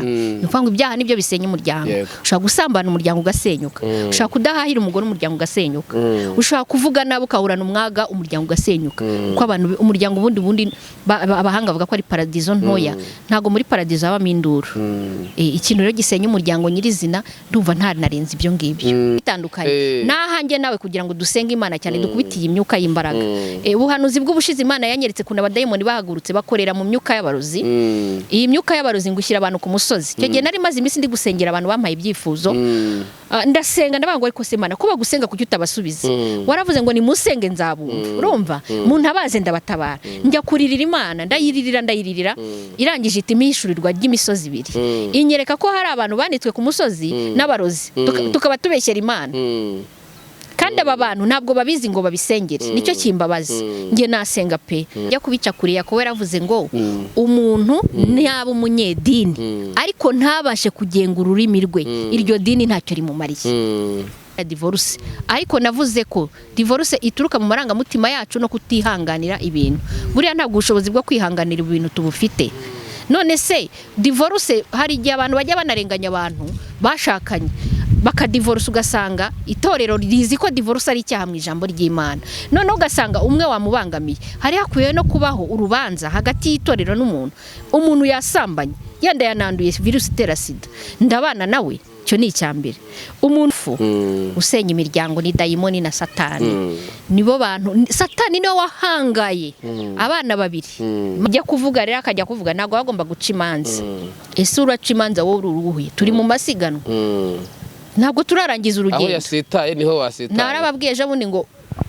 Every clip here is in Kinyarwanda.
Ni ukuvuga ngo ibyaha nibyo bisenya umuryango. Ushobora gusambana, umuryango ugasenyuka. Ushobora kudahahira umugore, umuryango ugasenyuka. Ushobora kuvuga nabi, ukahurana umwaga, umuryango ugasenyuka. Kuko abantu, umuryango ubundi abahanga bavuga ko ari paradizo ntoya. Ntabwo muri paradizo habamo induru. Ikintu rero gisenya umuryango nyirizina, ndumva nta narenze ibyo ngibyo bitandukanye. N'ahanjye nawe, kugira ngo dusenge Imana cyane, dukubitiye imyuka y'imbaraga. Ubuhanuzi bw'ubushize, Imana yanyeretse ukuntu abadayimoni bahagurutse bakorera mu myuka y'abarozi. Iyi myuka y'abarozi ngo ushyira abantu ku musozi. Icyo gihe nari maze iminsi ndi gusengera abantu bampaye ibyifuzo. Ndasenga, ndavuga ngo: "Ariko se Mana, ko bagusenga, kuki utabasubiza? Waravuze ngo nimusenge nzabumva, urumva muntabaze ndabatabara." Njya kuririra Imana, ndayiririra, ndayiririra. Irangije iti impishurirwa ry'imisozi ibiri, inyereka ko hari abantu banitswe ku musozi n'abarozi, tukaba tubeshyera Imana. Kandi aba bantu ntabwo babizi ngo babisengere, nicyo kimbabaza. Njye nasenga pe, njya kubica kure. Yakobo yaravuze ngo umuntu ntaba umunyedini ariko ntabashe kugenga ururimi rwe, iryo dini ntacyo rimumariye. Divorce, ariko navuze ko divorce ituruka mu marangamutima yacu no kutihanganira ibintu. Buriya ntabwo ubushobozi bwo kwihanganira ibintu tubufite. None se divorce, hari igihe abantu bajya banarenganya abantu bashakanye bakadivorce, ugasanga itorero rizi ko divorce ari icyaha mu ijambo ry'Imana, noneho ugasanga umwe wamubangamiye. Hari hakwiye no kubaho urubanza hagati y'itorero n'umuntu. Umuntu yasambanye, yenda yananduye virusi itera sida, ndabana nawe? Icyo ni icya mbere. Umuntu usenya imiryango ni dayimoni na Satani. Nibo bantu, Satani niwe wahangaye abana babiri. Ajya kuvuga rero, akajya kuvuga, ntabwo bagomba guca imanza. Ese uraca imanza wowe uri uruhuye? Turi mu masiganwa, ntabwo turarangiza Aho urugendo. yasitaye niho wasitaye. Narababwiye ejo bundi ngo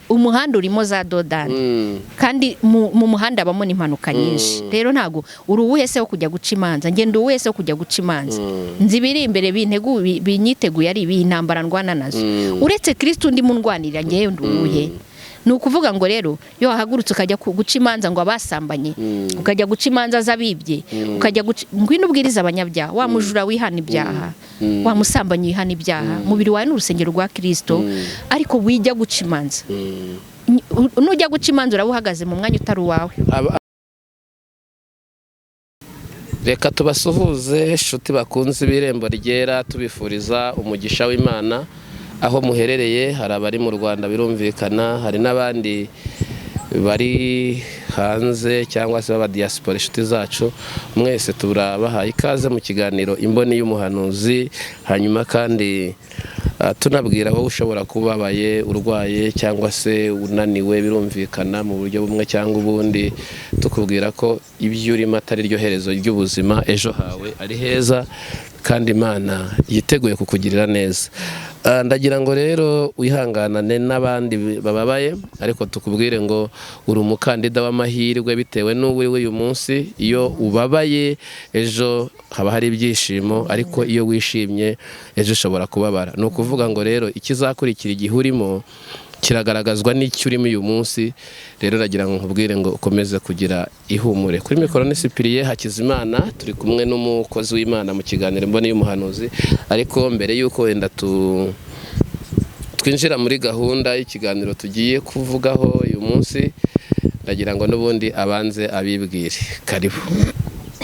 umuhanda urimo za dodani, kandi mu muhanda habamo n'impanuka nyinshi. Rero ntabwo uri uwuhe se wo kujya guca imanza? Ngenda uwuhe se wo kujya guca imanza? Nzi ibiri imbere binyiteguye, ari ibihe intambara ndwana nazo. Uretse Kirisitu ndimo ndwanirira, ngewe ndi uwuhe? Ni ukuvuga ngo rero iyo wahagurutse ukajya guca imanza ngo abasambanye, ukajya guca imanza z'abibye, ukajya guca, ngwino ubwiriza abanyabyaha, wa mujura wihana ibyaha, wa musambanyi wihana ibyaha, umubiri wawe ni urusengero rwa Kirisito, ariko wijya guca imanza. Nujya guca imanza uraba uhagaze mu mwanya utari uwawe. Reka tubasuhuze, inshuti bakunze ibirembo ryera, tubifuriza umugisha w'Imana aho muherereye. Hari abari mu Rwanda birumvikana, hari n'abandi bari hanze cyangwa se b'aba diaspora, inshuti zacu mwese turabahaye ikaze mu kiganiro Imboni y'Umuhanuzi. Hanyuma kandi tunabwira wowe ushobora kuba ubabaye, urwaye cyangwa se unaniwe, birumvikana mu buryo bumwe cyangwa ubundi, tukubwira ko ibyo urimo atari ryo herezo ry'ubuzima, ejo hawe ari heza kandi Imana yiteguye kukugirira neza. Ndagira ngo rero wihanganane n'abandi bababaye, ariko tukubwire ngo uri umukandida w'amahirwe bitewe n'uwo uri we uyu munsi. Iyo ubabaye, ejo haba hari ibyishimo, ariko iyo wishimye, ejo ushobora kubabara. Ni ukuvuga ngo rero ikizakurikira igihe urimo kiragaragazwa n'icyo urimo uyu munsi. Rero uragira ngo nkubwire ngo ukomeze kugira ihumure. Kuri mikoro ni Sipiriye Hakizimana, turi kumwe n'umukozi w'Imana mu kiganiro Mboni y'Umuhanuzi. Ariko mbere y'uko wenda twinjira muri gahunda y'ikiganiro tugiye kuvugaho uyu munsi, ndagira ngo n'ubundi abanze abibwire. Karibu.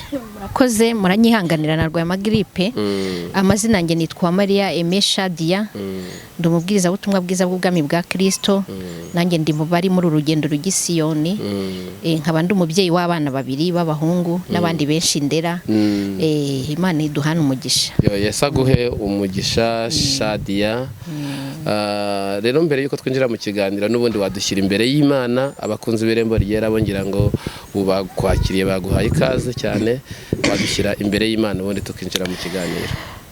Murakoze, muranyihanganira narwaye amagiripe. Amazina yanjye nitwa Mariya Emesha Dia, ndi umubwirizabutumwa bwiza bw'ubwami bwa Kirisito. Nanjye ndi mu bari muri uru rugendo rujya i Siyoni. Nkaba ndi umubyeyi w'abana babiri b'abahungu n'abandi benshi ndera. Imana iduhane umugisha. Yo, Yesu aguhe umugisha, Shadiya. Rero mbere yuko twinjira mu kiganiro, n'ubundi wadushyira imbere y'Imana. Abakunzi b'Irembo Ryera bongera ngo ubakwakiriye, baguhaye ikaze cyane. Wadushyira imbere y'Imana, ubundi tukinjira mu kiganiro.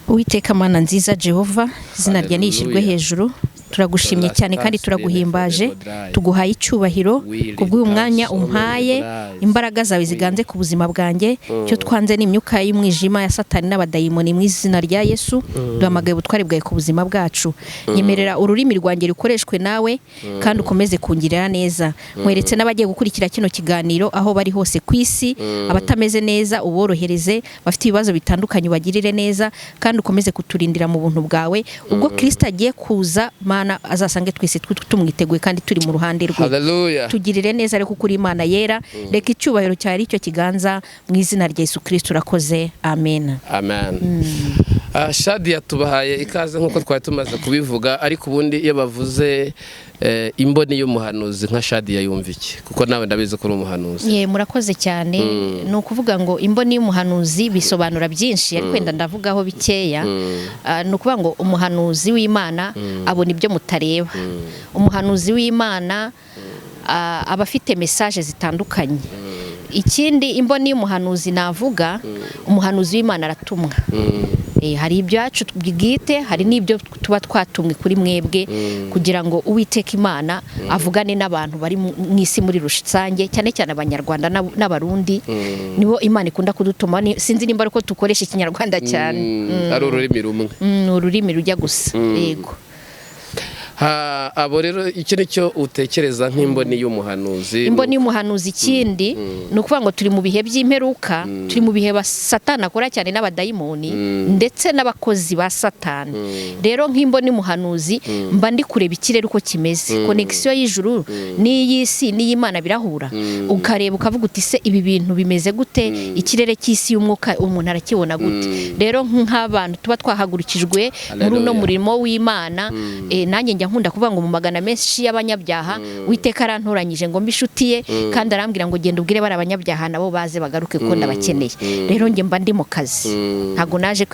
Uwiteka Mana nziza Jehova, izina rya nishyirwe Hallelujah. hejuru. Turagushimye cyane kandi turaguhimbaje, tuguhaye icyubahiro kubw'uyu mwanya umpaye. Imbaraga zawe ziganze ku buzima bwanjye. Icyo twanze ni imyuka y'umwijima ya Satani n'abadayimoni. Mu izina rya Yesu, duhamagaye ubutware bwawe ku buzima bwacu. Nyemerera ururimi rwanjye rukoreshwe nawe kandi ukomeze kungirira neza. Nkweretse n'abagiye gukurikira kino kiganiro aho bari hose ku isi. Abatameze neza uborohereze, bafite ibibazo bitandukanye ubagirire neza, kandi ukomeze kuturindira mu buntu bwawe ubwo Kirisito agiye kuza. Mana. Mana, azasange twese tumwiteguye kandi turi mu ruhande rwe. Haleluya. Tugirire neza ariko kuri Imana yera, reka icyubahiro cyari icyo kiganza mu izina rya Yesu Kristo urakoze, amen. Amen. Shadia, tubahaye ikaze nk'uko twari tumaze kubivuga, ariko ubundi iyo bavuze imboni y'umuhanuzi, nka Shadia yumva iki? Kuko nawe ndabizi ko uri umuhanuzi. Ye, murakoze cyane. Ni ukuvuga ngo imboni y'umuhanuzi bisobanura byinshi, ariko wenda ndavugaho bikeya. Ni ukuvuga ngo umuhanuzi w'Imana abona ibyo mutareba. Umuhanuzi w'Imana aba afite message zitandukanye. Ikindi, imboni y'umuhanuzi, navuga umuhanuzi w'Imana aratumwa. Hari ibyacu bwite, hari n'ibyo tuba twatumwe kuri mwebwe kugira ngo Uwiteka Imana avugane n'abantu bari mu isi muri rusange, cyane cyane Abanyarwanda n'Abarundi, nibo Imana ikunda kudutuma. Sinzi nimba ari uko dukoresha Ikinyarwanda cyane. Ari ururimi rumwe. Ni ururimi rujya gusa, yego. Abo rero, icyo ni cyo utekereza nk'imboni y'umuhanuzi? Imboni y'umuhanuzi, ikindi ni ukuvuga ngo turi mu bihe by'imperuka, turi mu bihe Satani akora cyane n'abadayimoni ndetse n'abakozi ba Satani. Rero nk'imboni y'umuhanuzi, mba ndi kureba ikirere uko kimeze, connexion y'ijuru n'iy'isi n'iy'Imana birahura, ukareba ukavuga uti: "Se ibi bintu bimeze gute? Ikirere cy'isi y'umwuka umuntu arakibona gute?" Rero nk'abantu tuba twahagurukijwe muri uno Hallelujah. murimo w'Imana, nanjye njya nkunda kuvuga ngo mu magana menshi y'abanyabyaha Witeka arantoranyije ngo mbe inshuti ye, kandi arambwira ngo: "Genda ubwire bari abanyabyaha nabo baze bagaruke kuko ndabakeneye." Rero njye mba ndi mu kazi, ntabwo naje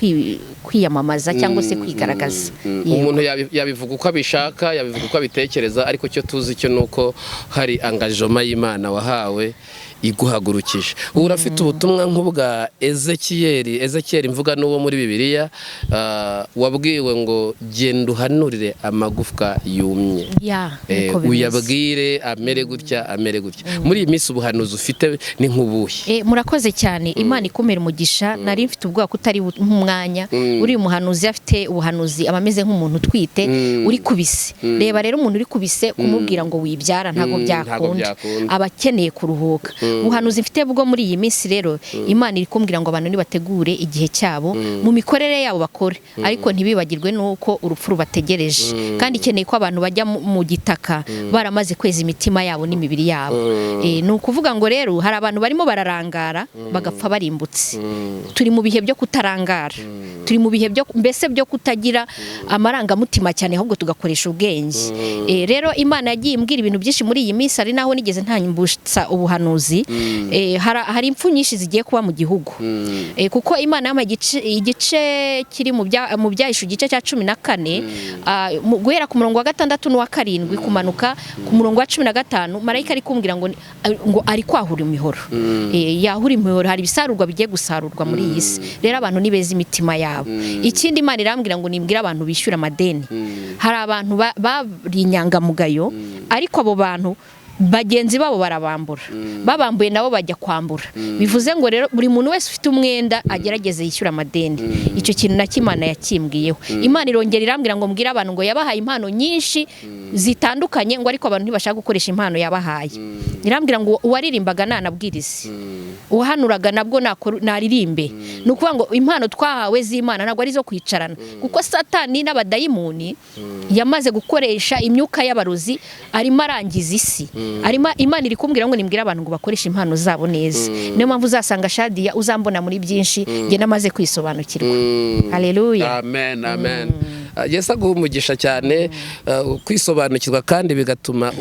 kwiyamamaza cyangwa se kwigaragaza. Yego. Umuntu yabivuga uko abishaka, yabivuga uko abitekereza, ariko icyo tuzi cyo ni uko hari engagement y'Imana wahawe iguhagurukije. Ubu urafite ubutumwa nk'ubwa Ezekiyeli. Ezekiyeli mvuga n'uwo muri Bibiliya, wabwiwe ngo: "Genda uhanurire amagufwa yumye." Ya, niko bimeze. Uyabwire amere gutya, amere gutya. Muri iyi minsi ubuhanuzi ufite ni nk'ubuhe? Murakoze cyane, Imana ikumira umugisha. Nari mfite ubwoba ko utari nk'umwanya. Uriya umuhanuzi afite ubuhanuzi aba ameze nk'umuntu utwite uri kubise. Reba rero, umuntu uri kubise kumubwira ngo wibyara ntabwo Ntabwo byakunda, byakunda. aba akeneye kuruhuka. Ubuhanuzi mfite bwo muri iyi minsi rero, Imana iri kumbwira ngo abantu nibategure igihe cyabo mu mikorere yabo bakore, ariko ntibibagirwe n'uko urupfu rubategereje, kandi ikeneye ko abantu bajya mu gitaka baramaze kweza imitima yabo n'imibiri yabo. Ni ukuvuga ngo rero hari abantu barimo bararangara bagapfa barimbutse. Turi mu bihe byo kutarangara, turi mu bihe byo mbese byo kutagira amarangamutima cyane, ahubwo tugakoresha ubwenge. Rero Imana yagiye imbwira ibintu byinshi muri iyi minsi, ari naho nigeze ntambutsa ubuhanuzi. Hari impfu nyinshi zigiye kuba mu gihugu. Kuko Imana yampaye igice kiri mu Byahishu, igice cya 14, guhera ku murongo wa 6 n'uwa 7 kumanuka ku murongo wa 15. Marayika ari kumbwira ngo ari kwahura imihoro. Yahura imihoro, hari ibisarurwa bigiye gusarurwa muri iyi si. Rero abantu ni beza imitima yabo. Ikindi, Imana irambwira ngo nimbwire abantu bishyura amadeni. Hari abantu bari inyangamugayo, ariko abo bantu bagenzi babo barabambura, babambuye nabo bajya kwambura. Bivuze ngo rero buri muntu wese ufite umwenda agerageze yishyura amadeni. Icyo kintu nacyo Imana yakimbwiyeho. Imana irongera irambwira ngo mbwire abantu ngo yabahaye impano nyinshi zitandukanye, ngo ariko abantu ntibashaka gukoresha impano yabahaye. Irambwira ngo uwaririmbaga nanabwirize, uwahanuraga nabwo naririmbe. Ni ukuvuga ngo impano twahawe z'Imana ntabwo ari izo kwicarana, kuko Satani n'abadayimoni yamaze gukoresha imyuka y'abarozi, arimo arangiza isi. Arimo, Imana iri kumbwira ngo nimbwire abantu ngo bakoreshe impano zabo neza. Niyo mpamvu uzasanga Shadiya uzambona muri byinshi, njye namaze kwisobanukirwa. Haleluya. Amen, amen. Yesu aguha umugisha cyane. Kwisobanukirwa kandi bigatuma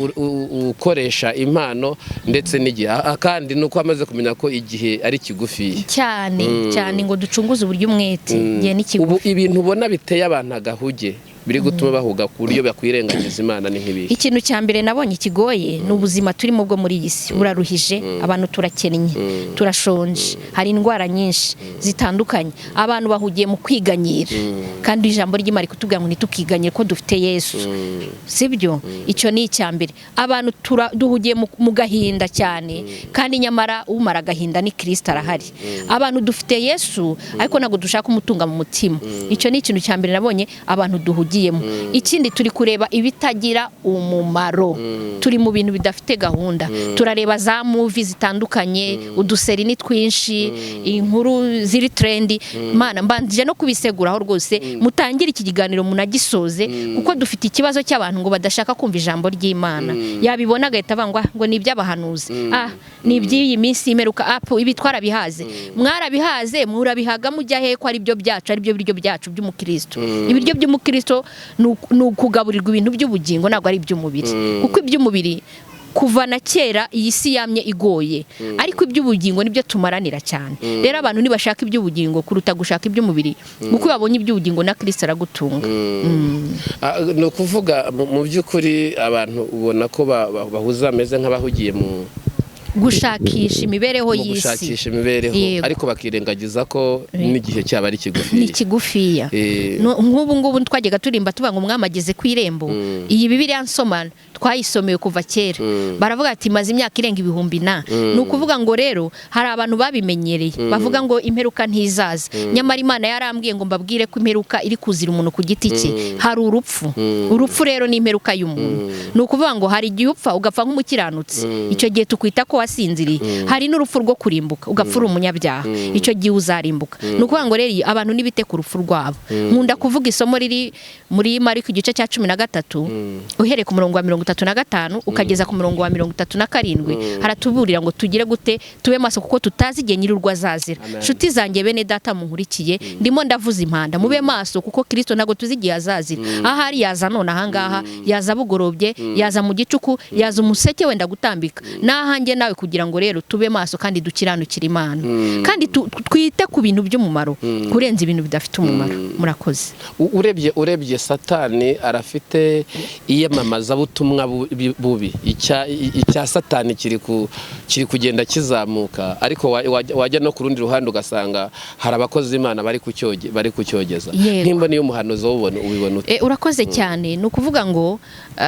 ukoresha impano ndetse n'igihe. Kandi ni uko wamaze kumenya ko igihe ari kigufiya. Cyane cyane, ngo ducunguze uburyo umwete, igihe ni kigufi. Ubu ibintu ubona biteye abantu agahuge, biri gutuma bahuga ku buryo bakwirengagiza Imana, ni nk'ibihe? Ikintu cya mbere nabonye kigoye ni ubuzima turimo bwo muri iyi si, buraruhije. Abantu turakennye, turashonje, hari indwara nyinshi zitandukanye, abantu bahugiye mu kwiganyira, kandi ijambo ry'Imana kutubwira ngo ntitukiganyire ko dufite Yesu, sibyo? Icyo ni icya mbere. Abantu duhugiye mu gahinda cyane, kandi nyamara umara agahinda ni Kirisita, arahari. Abantu dufite Yesu, ariko ntabwo dushaka umutunga mu mutima. Icyo ni ikintu cya mbere nabonye abantu duhugiye. duhugiyemo. Ikindi, turi kureba ibitagira umumaro, turi mu bintu bidafite gahunda, turareba za movie zitandukanye, udusérie ni twinshi, inkuru ziri trend. Mana, mbanje no kubiseguraho rwose, mutangire iki kiganiro munagisoze, kuko dufite ikibazo cy'abantu ngo badashaka kumva ijambo ry'Imana. Yabibona agahita avuga ngo: "Ah, ngo ni iby'abahanuzi, ah, ni iby'iyi minsi y'imperuka, apu, ibi twarabihaze." Mwarabihaze, murabihaga mujya he ko ari byo byacu, ari byo biryo byacu by'umukristo? Ibiryo by'umukristo ni ukugaburirwa ibintu by'ubugingo, ntabwo ari iby'umubiri, kuko iby'umubiri kuva na kera iyi si yamye igoye, ariko iby'ubugingo nibyo tumaranira cyane. Rero abantu ntibashaka iby'ubugingo kuruta gushaka iby'umubiri, kuko iyo babonye iby'ubugingo na Kirisito aragutunga. Ah, ni ukuvuga mu by'ukuri abantu ubona ko bahuza, bameze nk'abahugiye mu gushakisha imibereho mu y'isi. Gushakisha imibereho, ariko bakirengagiza ko n'igihe cyaba ari kigufi. Ni kigufiya. Nk'ubu ngubu twajyaga turimba tuvuga ngo umwami ageze ku irembo. Iyi Bibiliya nsoma twayisomewe kuva kera, baravuga ati maze imyaka irenga ibihumbi na. Ni ukuvuga ngo rero hari abantu babimenyereye, bavuga ngo imperuka ntizaza, nyamara Imana yarambwiye ngo mbabwire ko imperuka iri kuzira umuntu ku giti cye. Hari urupfu, urupfu rero ni imperuka y'umuntu. Ni ukuvuga ngo hari igihe upfa ugapfa nk'umukiranutsi, icyo gihe tukwita ko wasinziriye. Hari n'urupfu rwo kurimbuka, ugapfa uri umunyabyaha, icyo gihe uzarimbuka. Ni ukuvuga ngo rero abantu ntibite ku rupfu rwabo. Nkunda kuvuga isomo riri muri Mariko igice cya 13, uhereye ku murongo wa 35 ukageza ku murongo wa 37. Haratuburira ngo tugire gute? Tube maso, kuko tutazi igihe nyir'urugo azazira. Nshuti zanjye, bene data munkurikiye, ndimo ndavuza impanda, mube maso, kuko Kirisito ntabwo tuzi igihe azazira. Ahari yaza none ahangaha, yaza bugorobye, yaza mu gicuku, yaza umuseke wenda gutambika n'ahanjye nawe, kugira ngo rero tube maso kandi dukiranukire Imana, kandi twite ku bintu by'umumaro kurenza ibintu bidafite umumaro. Murakoze. Urebye Satani arafite iyamamazabutumwa bubi. Icya Satani kiri kugenda kizamuka, ariko wajya no ku rundi ruhande ugasanga hari abakozi b'Imana bari kucyogeza. Nk'imboni y'umuhanuzi, wowe ubibona ute? Urakoze cyane. Ni ukuvuga ngo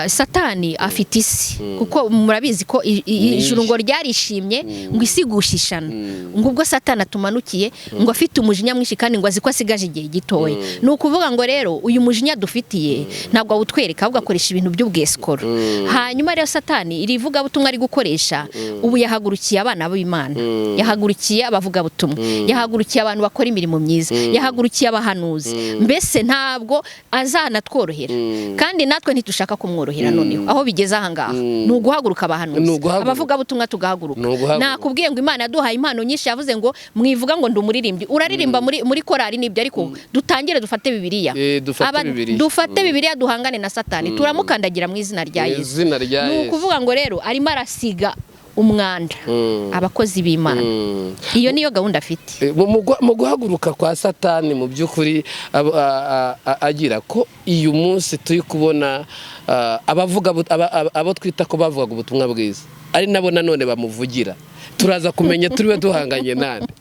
Satani afite isi, kuko murabizi ko ijuru ngo ryarishimye ngo isi igushishana, ngo ubwo Satani atumanukiye ngo afite umujinya mwinshi, kandi ngo azi ko asigaje igihe gitoya. Ni ukuvuga ngo rero uyu mujinya dufitiye ntabwo awutwereka, ahubwo akoresha ibintu by'ubwesikoro. Hanyuma rero Satani iri vugabutumwa ari gukoresha ubu, yahagurukiye abana b'Imana, yahagurukiye abavugabutumwa, yahagurukiye abantu bakora imirimo myiza, yahagurukiye abahanuzi. Mbese ntabwo azanatworohera, kandi natwe ntitushaka kumworohera. Noneho aho bigeze ahangaha ni uguhaguruka abahanuzi, Ni uguhaguruka. abavugabutumwa tugahaguruka. Ni uguhaguruka. Nakubwiye ngo Imana yaduhaye impano nyinshi. Yavuze ngo mwivuga ngo ndi umuririmbyi, uraririmba muri korali nibyo, ariko dutangire dufate Bibiliya. Dufate Bibiliya. Dufate Bibiliya, duhangane na Satani, turamukandagira mu izina rya Mu Yesu. izina rya Ni Yesu. ukuvuga ngo rero arimo arasiga umwanda abakozi b'Imana. Iyo niyo gahunda afite. Mu guhaguruka kwa Satani, mu by'ukuri agira ko uyu munsi turi kubona abavuga abo twita ko bavugaga ubutumwa bwiza ari nabo nanone bamuvugira, turaza kumenya turiwe duhanganye nande?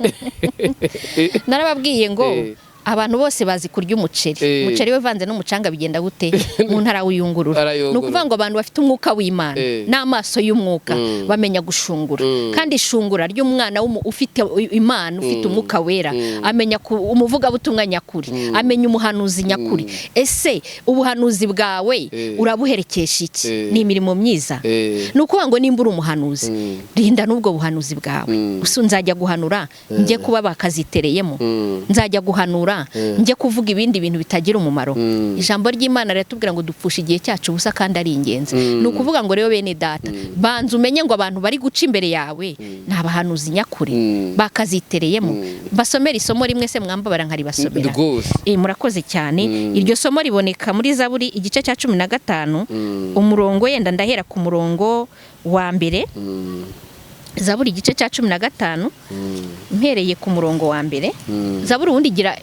Narababwiye ngo abantu bose bazi kurya umuceri. Umuceri uvanze n'umucanga bigenda gute? Umuntu arawuyungurura. Arayungurura. Ni ukuvuga ngo abantu bafite umwuka w'Imana n'amaso y'umwuka bamenya gushungura, kandi ishungura ry'umwana ufite Imana, ufite Umwuka Wera, amenya umuvugabutumwa nyakuri, amenya umuhanuzi nyakuri. Ese ubuhanuzi bwawe urabuherekesha iki? Ni imirimo myiza. Ni ukuvuga ngo nimba uri umuhanuzi, rinda n'ubwo buhanuzi bwawe. Gusa nzajya guhanura njye kuba bakazitereyemo, nzajya guhanura njye kuvuga ibindi bintu bitagira umumaro? Ijambo ry'Imana riratubwira ngo dupfusha igihe cyacu ubusa kandi ari ingenzi. Ni ukuvuga ngo rero bene data, banza umenye ngo abantu bari guca imbere yawe ni abahanuzi nyakuri bakazitereyemo. Basomera isomo rimwe se, mwambabara nkaribasomera? Rwose. Murakoze cyane. Iryo somo riboneka muri Zaburi igice cya 15, umurongo, yenda ndahera ku murongo wa mbere. Zaburi igice cya 15, mpereye ku murongo wa mbere. Zaburi ubundi igira,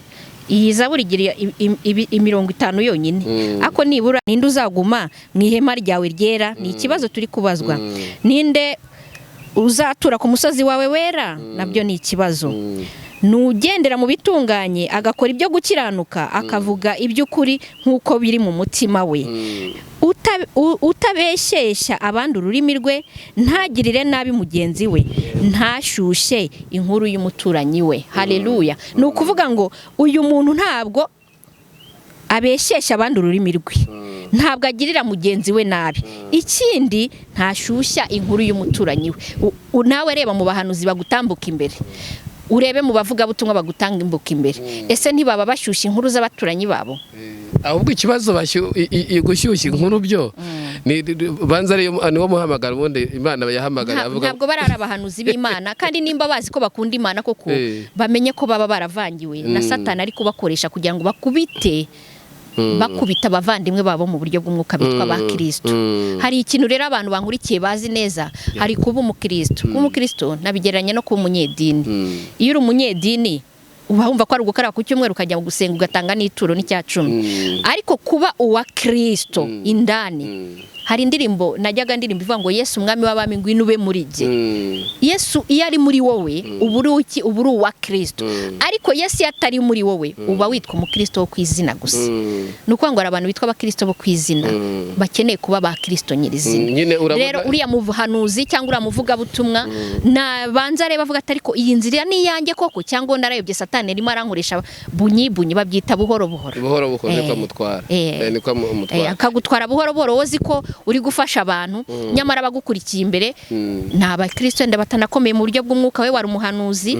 iyi zaburi igira imirongo itanu yonyine. Ako nibura ninde uzaguma mu ihema ryawe ryera? Ni ikibazo turi kubazwa. Ninde uzatura ku musozi wawe wera? Nabyo ni ikibazo. Nugendera mu bitunganye, agakora ibyo gukiranuka, akavuga iby'ukuri nk'uko biri mu mutima we, utabeshyeshya abandi ururimi rwe, ntagirire nabi mugenzi we, ntashyushye inkuru y'umuturanyi we. Haleluya! Ni ukuvuga ngo uyu muntu ntabwo Abeshyeshya abandi ururimi rwe, ntabwo agirira mugenzi we nabi. Ikindi, ntashyushya inkuru y'umuturanyi we. Nawe reba mu bahanuzi bagutambuka imbere, urebe mu bavugabutumwa bagutambuka imbere, ese ntibaba bashyushya inkuru z'abaturanyi babo? Ahubwo ikibazo, gushyushya inkuru byo banza ariyo niwo muhamagara ubundi Imana yahamagara avuga. Ntabwo bari abahanuzi b'Imana, kandi nimba bazi ko bakunda Imana koko, bamenye ko baba baravangiwe na Satani ari kubakoresha kugira ngo bakubite, bakubita abavandimwe babo mu buryo bw'umwuka bitwa ba Kristo. Hari ikintu rero abantu bankurikiye bazi neza: hari kuba umukristo. Kuba umukristo nabigereranya no kuba umunyedini. Iyo uri umunyedini uba wumva ko ari ugukaraba ku cyumweru, ukajya gusenga, ugatanga n'ituro n'icya cumi. Ariko kuba uwa Kristo indani, hari indirimbo najyaga ndirimba ivuga ngo: "Yesu umwami w'abami, ngwino ube muri jye." Yesu iyo ari muri wowe uba uri iki? Uba uri uwa Kristo. Ariko Yesu iyo atari muri wowe uba witwa umukristo wo ku izina gusa. Ni ukuvuga ngo hari abantu bitwa abakristo bo ku izina bakeneye kuba ba Kristo nyirizina. Nyine urabona. Rero uriya muhanuzi cyangwa uriya muvugabutumwa nabanza areba avuga ati: "Ariko iyi nzira ni iyanjye koko, cyangwa narayobye? Satani arimo arankoresha bunyi bunyi?" Babyita buhoro buhoro. Buhoro buhoro niko amutwara. Niko amutwara. Akagutwara buhoro buhoro, wowe uzi ko uri gufasha abantu, nyamara abagukurikiye imbere ni abakristo wenda batanakomeye mu buryo bw'umwuka. We wari umuhanuzi,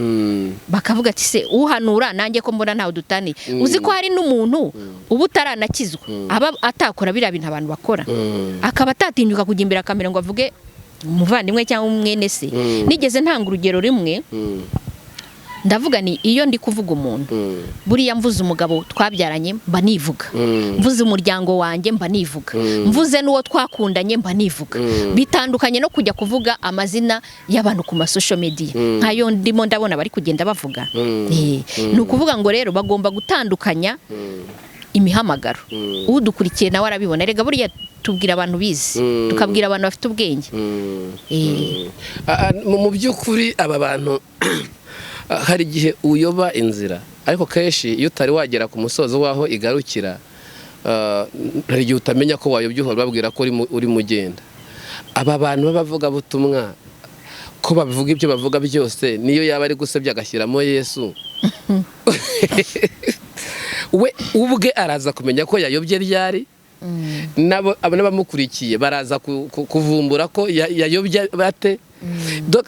bakavuga ati: "Se uhanura nanjye ko mbona ntawe dutaniye?" Uzi ko hari n'umuntu uba utaranakizwa aba atakora biriya bintu abantu bakora, akaba atatinyuka kujya imbere akamera ngo avuge umuvandimwe cyangwa umwene se. Nigeze ntanga urugero rimwe, ndavuga ni iyo ndi kuvuga umuntu, buriya mvuze umugabo twabyaranye mba nivuga, mvuze umuryango wanjye mba nivuga, mvuze n'uwo twakundanye mba nivuga. Bitandukanye no kujya kuvuga amazina y'abantu ku ma social media nkayo ndimo ndabona bari kugenda bavuga. Ni ukuvuga ngo rero bagomba gutandukanya imihamagaro. Udukurikiye nawe arabibona. Erega buriya tubwira abantu bize, tukabwira abantu bafite ubwenge. Mu by'ukuri aba bantu, hari igihe uyoba inzira, ariko kenshi iyo utari wagera ku musozo w'aho igarukira, hari igihe utamenya ko wayobye, uhora ubabwira ko urimo ugenda. Aba bantu b'abavugabutumwa ko bavuga ibyo bavuga byose, niyo yaba ari gusebya agashyiramo Yesu, we ubwe araza kumenya ko yayobye ryari? N'abamukurikiye baraza kuvumbura ko yayobye bate?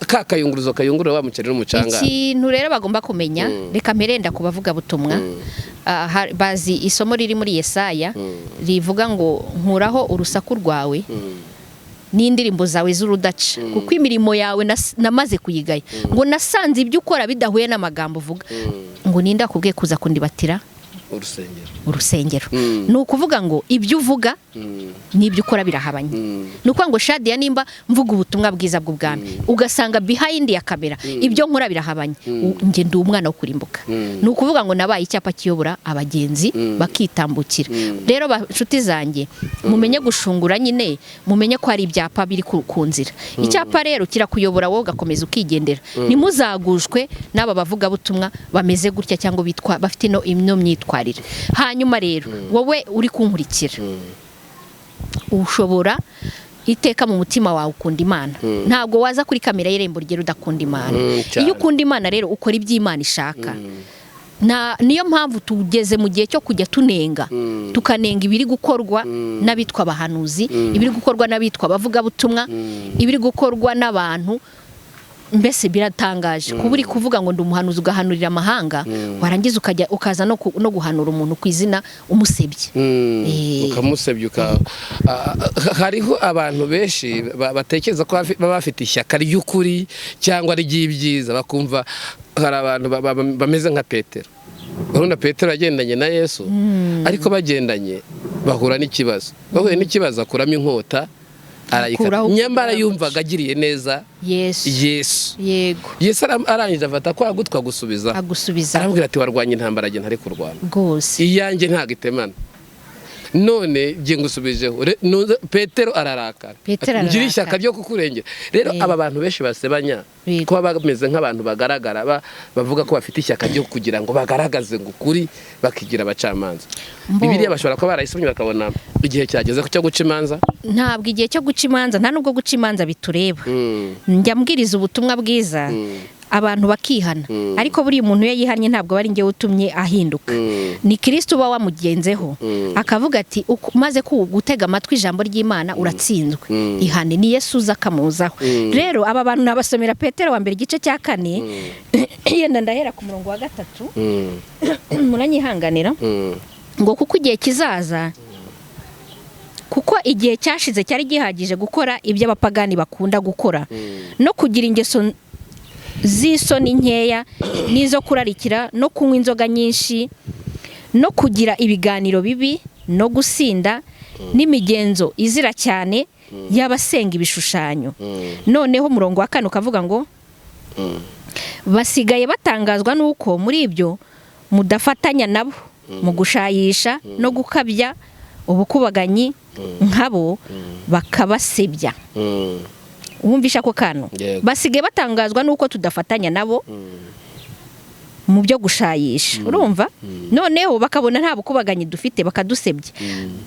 Ka kayunguruzo kayungurura wa muceri n'umucanga. Ikintu rero bagomba kumenya, reka mperenda ku bavugabutumwa. Bazi isomo riri muri Yesaya rivuga ngo: "Nkuraho urusaku rwawe n'indirimbo zawe z'urudaca, kuko imirimo yawe namaze kuyigaya." Ngo nasanze ibyo ukora bidahuye n'amagambo uvuga. Ngo ninde akubwiye kuza kundibatira urusengero? Urusengero. Ni ukuvuga ngo ibyo uvuga n'ibyo ukora birahabanye. Ni ukuvuga ngo Shadiya, nimba mvuga ubutumwa bwiza bw'ubwami, ugasanga behind ya kamera ibyo nkora birahabanye, njye ndi umwana wo kurimbuka. Ni ukuvuga ngo nabaye icyapa kiyobora abagenzi bakitambukira. Rero nshuti zanjye, mumenye gushungura nyine, mumenye ko hari ibyapa biri ku nzira. Icyapa rero kirakuyobora, wowe ugakomeza ukigendera. Ntimuzagushwe n'aba bavugabutumwa bameze gutya cyangwa bitwa bafite ino myitwarire. Hanyuma rero wowe uri kunkurikira, ushobora iteka mu mutima wawe ukunda Imana. Ntabwo waza kuri kamera y'Irembo Ryera udakunda Imana. Cyane. Iyo ukunda Imana rero ukora ibyo Imana ishaka. Niyo mpamvu tugeze mu gihe cyo kujya tunenga, tukanenga ibiri gukorwa n'abitwa abahanuzi, ibiri gukorwa n'abitwa abavugabutumwa, ibiri gukorwa n'abantu. Mbese biratangaje kuba uri kuvuga ngo ndi umuhanuzi, ugahanurira amahanga, warangiza ukajya ukaza no guhanura umuntu ku izina umusebye. Ukamusebya hariho abantu benshi batekereza ko baba bafite ishyaka ry'ukuri cyangwa ry'ibyiza, bakumva hari abantu bameze nka Petero. Urabona Petero yagendanye na Yesu, ariko bagendanye bahura n'ikibazo, bahuye n'ikibazo akuramo inkota arayikata, Akuraho nyamara kugira ngo yumvaga agiriye neza Yesu. Yesu. Yesu arangije afata kwa gutwi agusubiza, agusubiza, aramubwira ati: "Warwanya intambara jye ntari kurwana, iyanjye ntabwo itemana, none jye ngusubijeho." Petero ararakara. Petero Ati: "Ngira ishyaka ararakara. ryo kukurengera." Rero aba bantu benshi basebanya, kuba bameze nk'abantu bagaragara, bavuga ko bafite ishyaka ryo kugira ngo bagaragaze ngo ukuri, bakigira abacamanza. Bibiliya bashobora kuba barayisomye bakabona igihe cyageze cyo guca imanza. Ntabwo igihe cyo guca imanza, nta nubwo guca imanza bitureba. Njya mbwiriza ubutumwa bwiza. Abantu bakihana, ariko buriya umuntu iyo yihannye ntabwo ari njyewe utumye ahinduka, ni Kristo uba wamugenzeho akavuga ati: "Umaze gutega amatwi ijambo ry'Imana uratsinzwe, ihane." Ni Yesu uza akamuzaho. Rero aba bantu nabasomera Petero wa mbere igice cya 4, yenda ndahera ku murongo wa 3, muranyihanganira. Ngo kuko igihe kizaza, kuko igihe cyashize cyari gihagije gukora ibyo abapagani bakunda gukora, no kugira ingeso z'isoni nkeya n'izo kurarikira, no kunywa inzoga nyinshi, no kugira ibiganiro bibi, no gusinda, n'imigenzo izira cyane y'abasenga ibishushanyo. Noneho umurongo wa 4 ukavuga ngo: "Basigaye batangazwa n'uko muri ibyo mudafatanya nabo mu gushayisha no gukabya ubukubaganyi nkabo, bakabasebya." Wumvisha ako kantu? Yego. Basigaye batangazwa n'uko tudafatanya nabo mu byo gushayisha, urumva? Noneho bakabona nta bukubaganyi dufite, bakadusebya.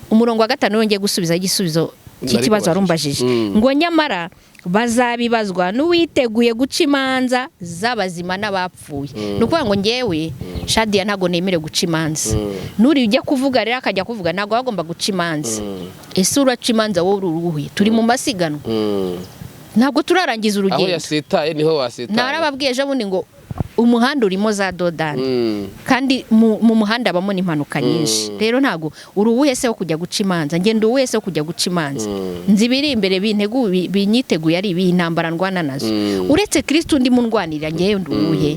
Umurongo wa 5 wongeye gusubiza igisubizo cy'ikibazo warumbajije, ngo: "Nyamara bazabibazwa n'uwiteguye guca imanza z'abazima n'abapfuye." Ni ukuvuga ngo ngewe Shadiya ntabwo nemerewe guca imanza. N'uriya ujya kuvuga rero akajya kuvuga, ntabwo aba agomba guca imanza. Ese uraca imanza wowe uri uruhe? Turi mu masiganwa, ntabwo turarangiza Aho urugendo. yasitaye niho wasitaye. Narababwiye ejo bundi ngo umuhanda urimo za dodani, kandi mu muhanda habamo n'impanuka nyinshi. Rero ntabwo uri uwuhe se wo kujya guca imanza? Ngenda uwuhe se wo kujya guca imanza? Nzi ibiri imbere binyiteguye, ari ibihe intambara ndwana nazo. Uretse Kristo undi mundwanirira, ngewe ndi uwuhe?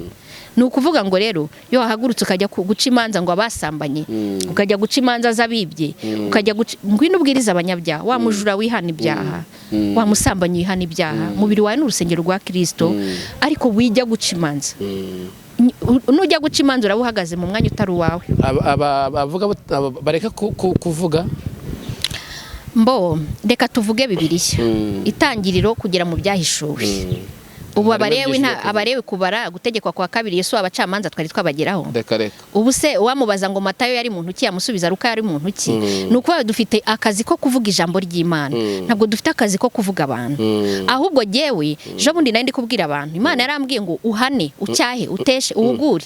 Ni ukuvuga ngo rero iyo wahagurutse ukajya guca imanza ngo abasambanye, ukajya guca imanza z'abibye, ukajya guca, ngwino ubwiriza abanyabyaha, wa mujura wihana ibyaha, wa musambanyi wihana ibyaha, umubiri wawe ni urusengero rwa Kristo, ariko wijya guca imanza. Nujya guca imanza uraba uhagaze mu mwanya utari uwawe. Abavuga bareka kuvuga. Mbo reka tuvuge Bibiliya, Itangiriro kugera mu Byahishuwe. Ubu Harimo abarewi byinshi nta byo kuvuga. Abarewi, kubara, Gutegekwa kwa Kabiri, Yesu, abacamanza twari twabageraho? Reka reka. Ubu se uwamubaza ngo Matayo yari muntu ki, yamusubiza? Luka yari muntu ki? Ni ukuvuga dufite akazi ko kuvuga ijambo ry'Imana, ntabwo dufite akazi ko kuvuga abantu. Ahubwo jyewe ejo bundi nari ndi kubwira abantu, Imana yarambwiye ngo uhane, ucyahe, uteshe, uhugure.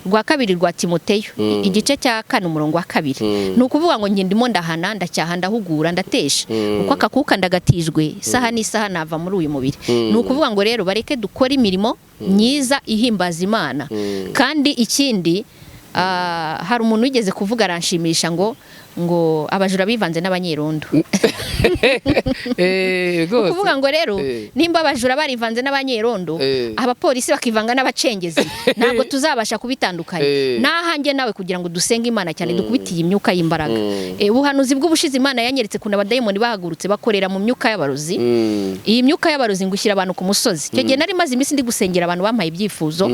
Rwa Kabiri rwa Timoteyo igice cya 4 umurongo wa 2. Ni ukuvuga ngo njye ndimo ndahana, ndacyaha, ndahugura, ndatesha, uko akakuka ndagatijwe, isaha n'isaha nava muri uyu mubiri. Ni ukuvuga ngo rero bareke dukore imirimo myiza ihimbaza Imana. Kandi ikindi, hari umuntu wigeze kuvuga aranshimisha ngo abajura bivanze n'abanyerondo. Rwose. Ukuvuga ngo rero nimba abajura barivanze n'abanyerondo, abapolisi bakivanga n'abacengezi, ntabwo tuzabasha kubitandukanya. N'ahanjye nawe kugira ngo dusenge Imana cyane, dukubitiye imyuka y'imbaraga. Ubuhanuzi bw'ubushize Imana yanyeretse ukuntu abadayimoni bahagurutse bakorera mu myuka y'abarozi. Iyi myuka y'abarozi ngo ushyira abantu ku musozi. Icyo gihe nari maze iminsi ndi gusengera abantu bampaye ibyifuzo.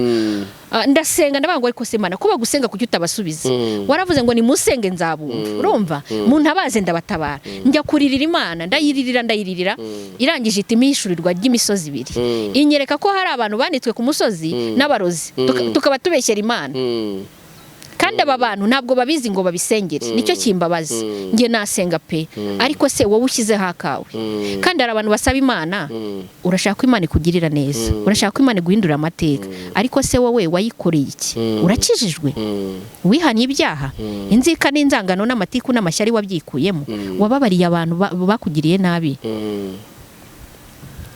Ndasenga, ndavuga ngo: "Ariko se Imana, ko bagusenga kuki utabasubiza? Waravuze ngo nimusenge nzabumva, urumva muntabaze ndabatabara." Njya kuririra Imana, ndayiririra, ndayiririra, irangije iti impishurirwa ry'imisozi ibiri, inyereka ko hari abantu banditswe ku musozi n'abarozi, tukaba tubeshyera Imana. Kandi aba bantu ntabwo babizi ngo babisengere, nicyo kimbabaza. Njye nasenga pe, ariko se wowe ushyizeho akawe? Kandi hari abantu basaba Imana. Urashaka ko Imana ikugirira neza, urashaka ko Imana iguhindurira amateka, ariko se wowe wayikoreye iki? Urakijijwe? Wihannye ibyaha? Inzika n'inzangano n'amatiku n'amashyari wabyikuyemo? Wababariye abantu bakugiriye nabi?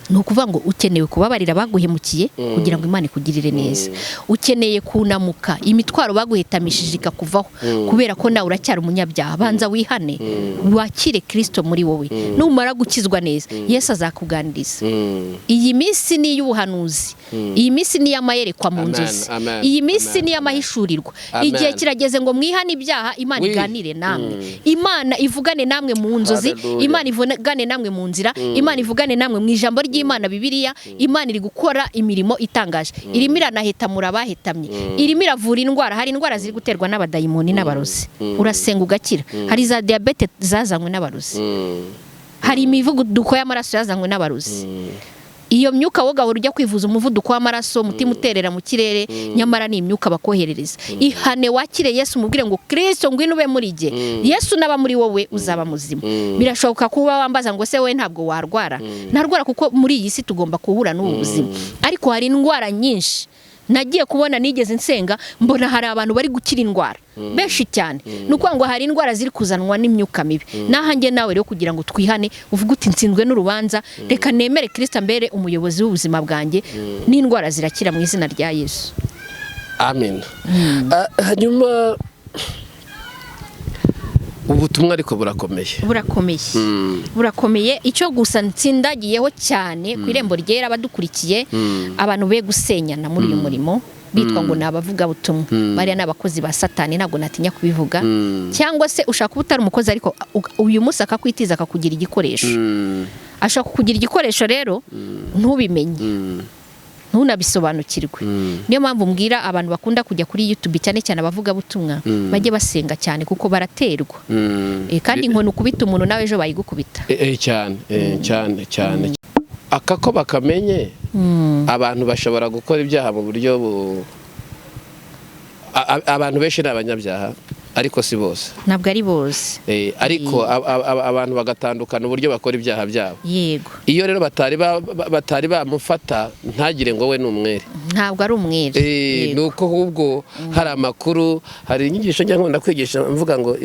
Ni ukuvuga ngo ukeneye kubabarira abaguhemukiye kugira ngo Imana ikugirire neza. Ukeneye kunamuka imitwaro baguhetamishije ikakuvaho, kubera ko nawe uracyari umunyabyaha. Banza wihane, wakire Kirisito muri wowe. Numara gukizwa neza, Yesu azakuganiriza. Iyi minsi ni iy'ubuhanuzi, iyi minsi ni iy'amayerekwa mu Amen, nzozi, amen, iyi minsi amen, ni iy'amahishurirwa. Amen. Igihe kirageze ngo mwihane ibyaha, Imana iganire namwe, Imana ivugane namwe mu nzozi. Hallelujah. Imana ivugane namwe mu nzira, Imana ivugane namwe mu ijambo ry'Imana Bibiliya. Imana iri gukora imirimo itangaje, irimo iranahetamura abahetamye, irimo iravura indwara. Hari indwara ziri guterwa n'abadayimoni n'abarozi, urasenga ugakira. Hari za diyabete zazanywe n'abarozi, hari imivuduko y'amaraso yazanywe n'abarozi. Iyo myuka wowe ugahora ujya kwivuza umuvuduko w'amaraso, umutima uterera mu kirere, nyamara ni imyuka bakoherereza. Ihane, wakire Yesu, umubwire ngo: "Kirisito, ngwino ube muri jye." Yesu naba muri wowe, uzaba muzima. Birashoboka kuba wambaza ngo: "Se wowe ntabwo warwara?" Narwara, kuko muri iyi si tugomba guhura n'ubu buzima. Ariko hari indwara nyinshi nagiye kubona, nigeze nsenga mbona hari abantu bari gukira indwara benshi cyane. Ni ukuvuga ngo hari indwara ziri kuzanwa n'imyuka mibi. Nahanjye nawe rero, kugira ngo twihane, uvuge uti: "Nsinzwe n'urubanza, reka nemere Kirisita mbere umuyobozi w'ubuzima bwanjye," n'indwara zirakira mu izina rya Yesu. Amen. Hanyuma ubutumwa ariko burakomeye. Burakomeye, burakomeye. Icyo gusa nsindagiyeho cyane ku Irembo Ryera, abadukurikiye, abantu be gusenyana muri uyu murimo bitwa ngo ni abavugabutumwa. Bariya ni abakozi ba Satani, ntabwo natinya kubivuga. Cyangwa se ushaka kuba utari umukozi, ariko uyu munsi akakwitiza, akakugira igikoresho. Ashaka kukugira igikoresho rero ntubimenye, ntunabisobanukirwe. Niyo mpamvu mbwira abantu bakunda kujya kuri YouTube, cyane cyane abavugabutumwa, bajye basenga cyane kuko baraterwa. Kandi inkoni ukubita umuntu, nawe ejo bayigukubita. Cyane, cyane cyane. Aka ko bakamenye, abantu bashobora gukora ibyaha mu buryo bu abantu benshi ni abanyabyaha, ariko si bose. Ntabwo ari bose. Ariko abantu bagatandukana uburyo bakora ibyaha byabo. Iyo rero batari bamufata, ntagire ngo we ni umwere. Ntabwo ari umwere. Ni uko ahubwo hari amakuru, hari inyigisho njya nkunda kwigisha mvuga ngo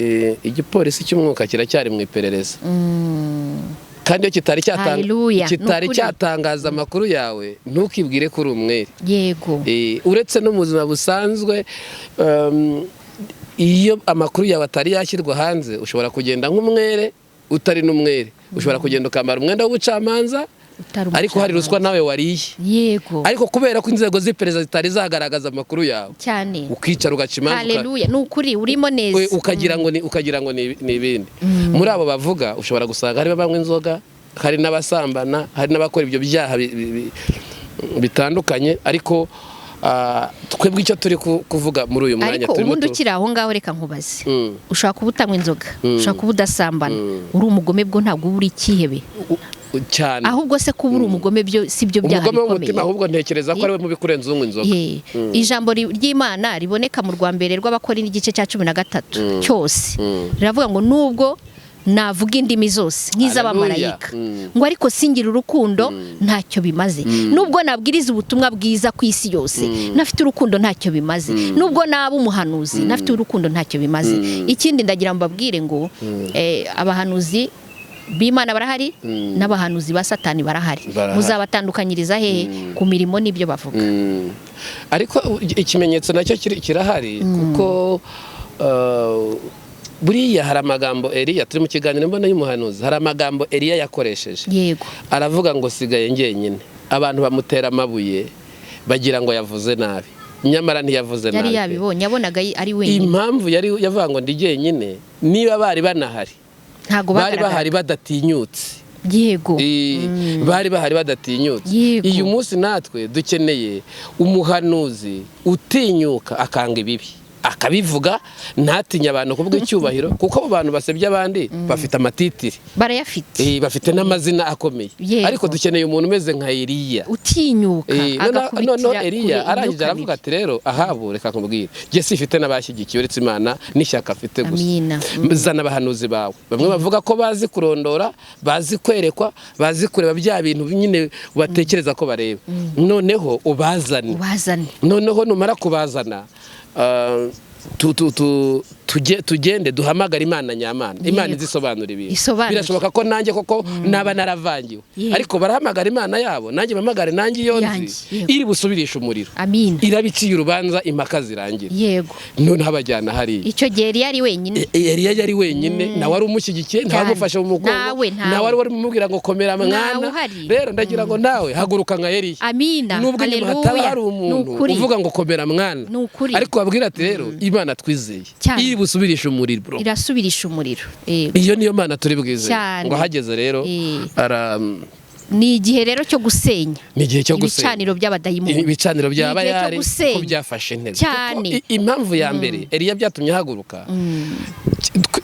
igipolisi cy'umwuka kiracyari mu iperereza, kandi iyo kitari Haleluya, kitari ni ukuri. cyatangaza amakuru yawe, ntukibwire ko uri umwere. Uretse no mu buzima busanzwe, iyo amakuru yawe atari yashyirwa hanze, ushobora kugenda nk'umwere utari n'umwere. Ushobora kugenda ukambara umwenda w'ubucamanza, Utari ariko hari ruswa umucamanza. nawe wariye. Ariko kubera ko inzego z'iperereza zitari zagaragaza amakuru yawe, ukicara ugaca imanza, Haleluya, ni ukuri, urimo neza. Ukagira ngo ni ibindi. Muri abo bavuga ushobora gusanga harimo abanywa inzoga, hari n'abasambana, hari n'abakora ibyo byaha bitandukanye. Ariko twebwe icyo turi kuvuga muri uyu mwanya, Ariko turimo ubundi ukiri aho ngaho, reka nkubaze. Ushobora kuba utanywa inzoga, ushobora kuba udasambana, uri umugome, bwo ntabwo uba uri ikihebe? Cyane. Ahubwo se kuba uri umugome byo si byo byaha Umugome bikomeye? w'umutima ahubwo ntekereza ko ari we mubi kurenza unywa inzoga. Ye. Ijambo ry'Imana riboneka mu rwa mbere rw'Abakora, igice cya 13 cyose, riravuga ngo: "Nubwo navuga indimi zose nk'iz'abamarayika, ngo ariko singira urukundo, ntacyo bimaze. Nubwo nabwiriza ubutumwa bwiza ku isi yose, ntafite urukundo, ntacyo bimaze. Nubwo naba umuhanuzi, ntafite urukundo, ntacyo bimaze." Ikindi ndagira ngo mbabwire ngo abahanuzi b'Imana barahari, n'abahanuzi ba Satani barahari. Barahari. Muzabatandukanyiriza hehe? Ku mirimo n'ibyo bavuga. Ariko ikimenyetso nacyo kirahari, kuko buriya hari amagambo Eliya, turi mu kiganiro mbona y'umuhanuzi, hari amagambo Eliya yakoresheje. Aravuga ngo: "Sigaye njyenyine." Abantu bamutera amabuye, bagira ngo yavuze nabi, nyamara ntiyavuze Yari nabi pe. yabibonye, yabonaga ari wenyine. Impamvu yari yavuga ngo "ndi jyenyine", niba bari banahari, Ntabwo bari bagaragara. bahari badatinyutse. Bari bahari badatinyutse. Uyu munsi natwe dukeneye umuhanuzi utinyuka, akanga ibibi, akabivuga, ntatinye abantu kuvuga icyubahiro, kuko abo bantu basebya abandi bafite amatitiri. Barayafite. Bafite n'amazina akomeye. Ariko dukeneye umuntu umeze nka Eliya. Utinyuka, agakubitira Noneho Eliya kure arangije imyuka aravuga mibi. ati: "Rero Ahabu, reka nkubwire, jye sifite n'abashyigikiye uretse Imana n'ishyaka afite gusa. Amina. Zana abahanuzi bawe, bamwe bavuga ko bazi kurondora, bazi kwerekwa, bazi kureba bya bintu nyine batekereza ko bareba, noneho ubazane." Ubazane. "Noneho numara kubazana, tugende duhamagare Imana nyamana, Imana izisobanura ibintu." Isobanure. Birashoboka ko nanjye koko naba naravangiwe, ariko barahamagara Imana yabo, nanjye mpamagare nanjye iyo nzi, Yanjye, yego. iri busubirishe umuriro, Amina. irabiciye urubanza, impaka zirangira. Noneho abajyana hariya. Icyo gihe yari ari wenyine. Eliya yari wenyine, nawe wari umushyigikiye, ntawe amufashe mu mugongo, Nawe, ntawe. nawe wari umubwira ngo "Komera mwana." Uhari. Rero ndagira ngo nawe haguruka nka Eliya. Amina. Nubwo inyuma hataba Haleluya. hari umuntu Ni ukuri. uvuga ngo "Komera mwana", Ni ukuri. ariko babwira ati: "Rero Imana twizeye iri busubirishe umuriro." Irasubirisha umuriro. Yego. Iyo niyo Mana turi bwizeye. Cyane. Ngo hageze rero ara Ni igihe rero cyo gusenya Ni igihe cyo gusenya ibicaniro by'abadayimoni. Ibicaniro bya Ni igihe cyo Bayari gusenya. ko byafashe intebe. Cyane. Kuko impamvu ya mbere Eliya byatumye ahaguruka,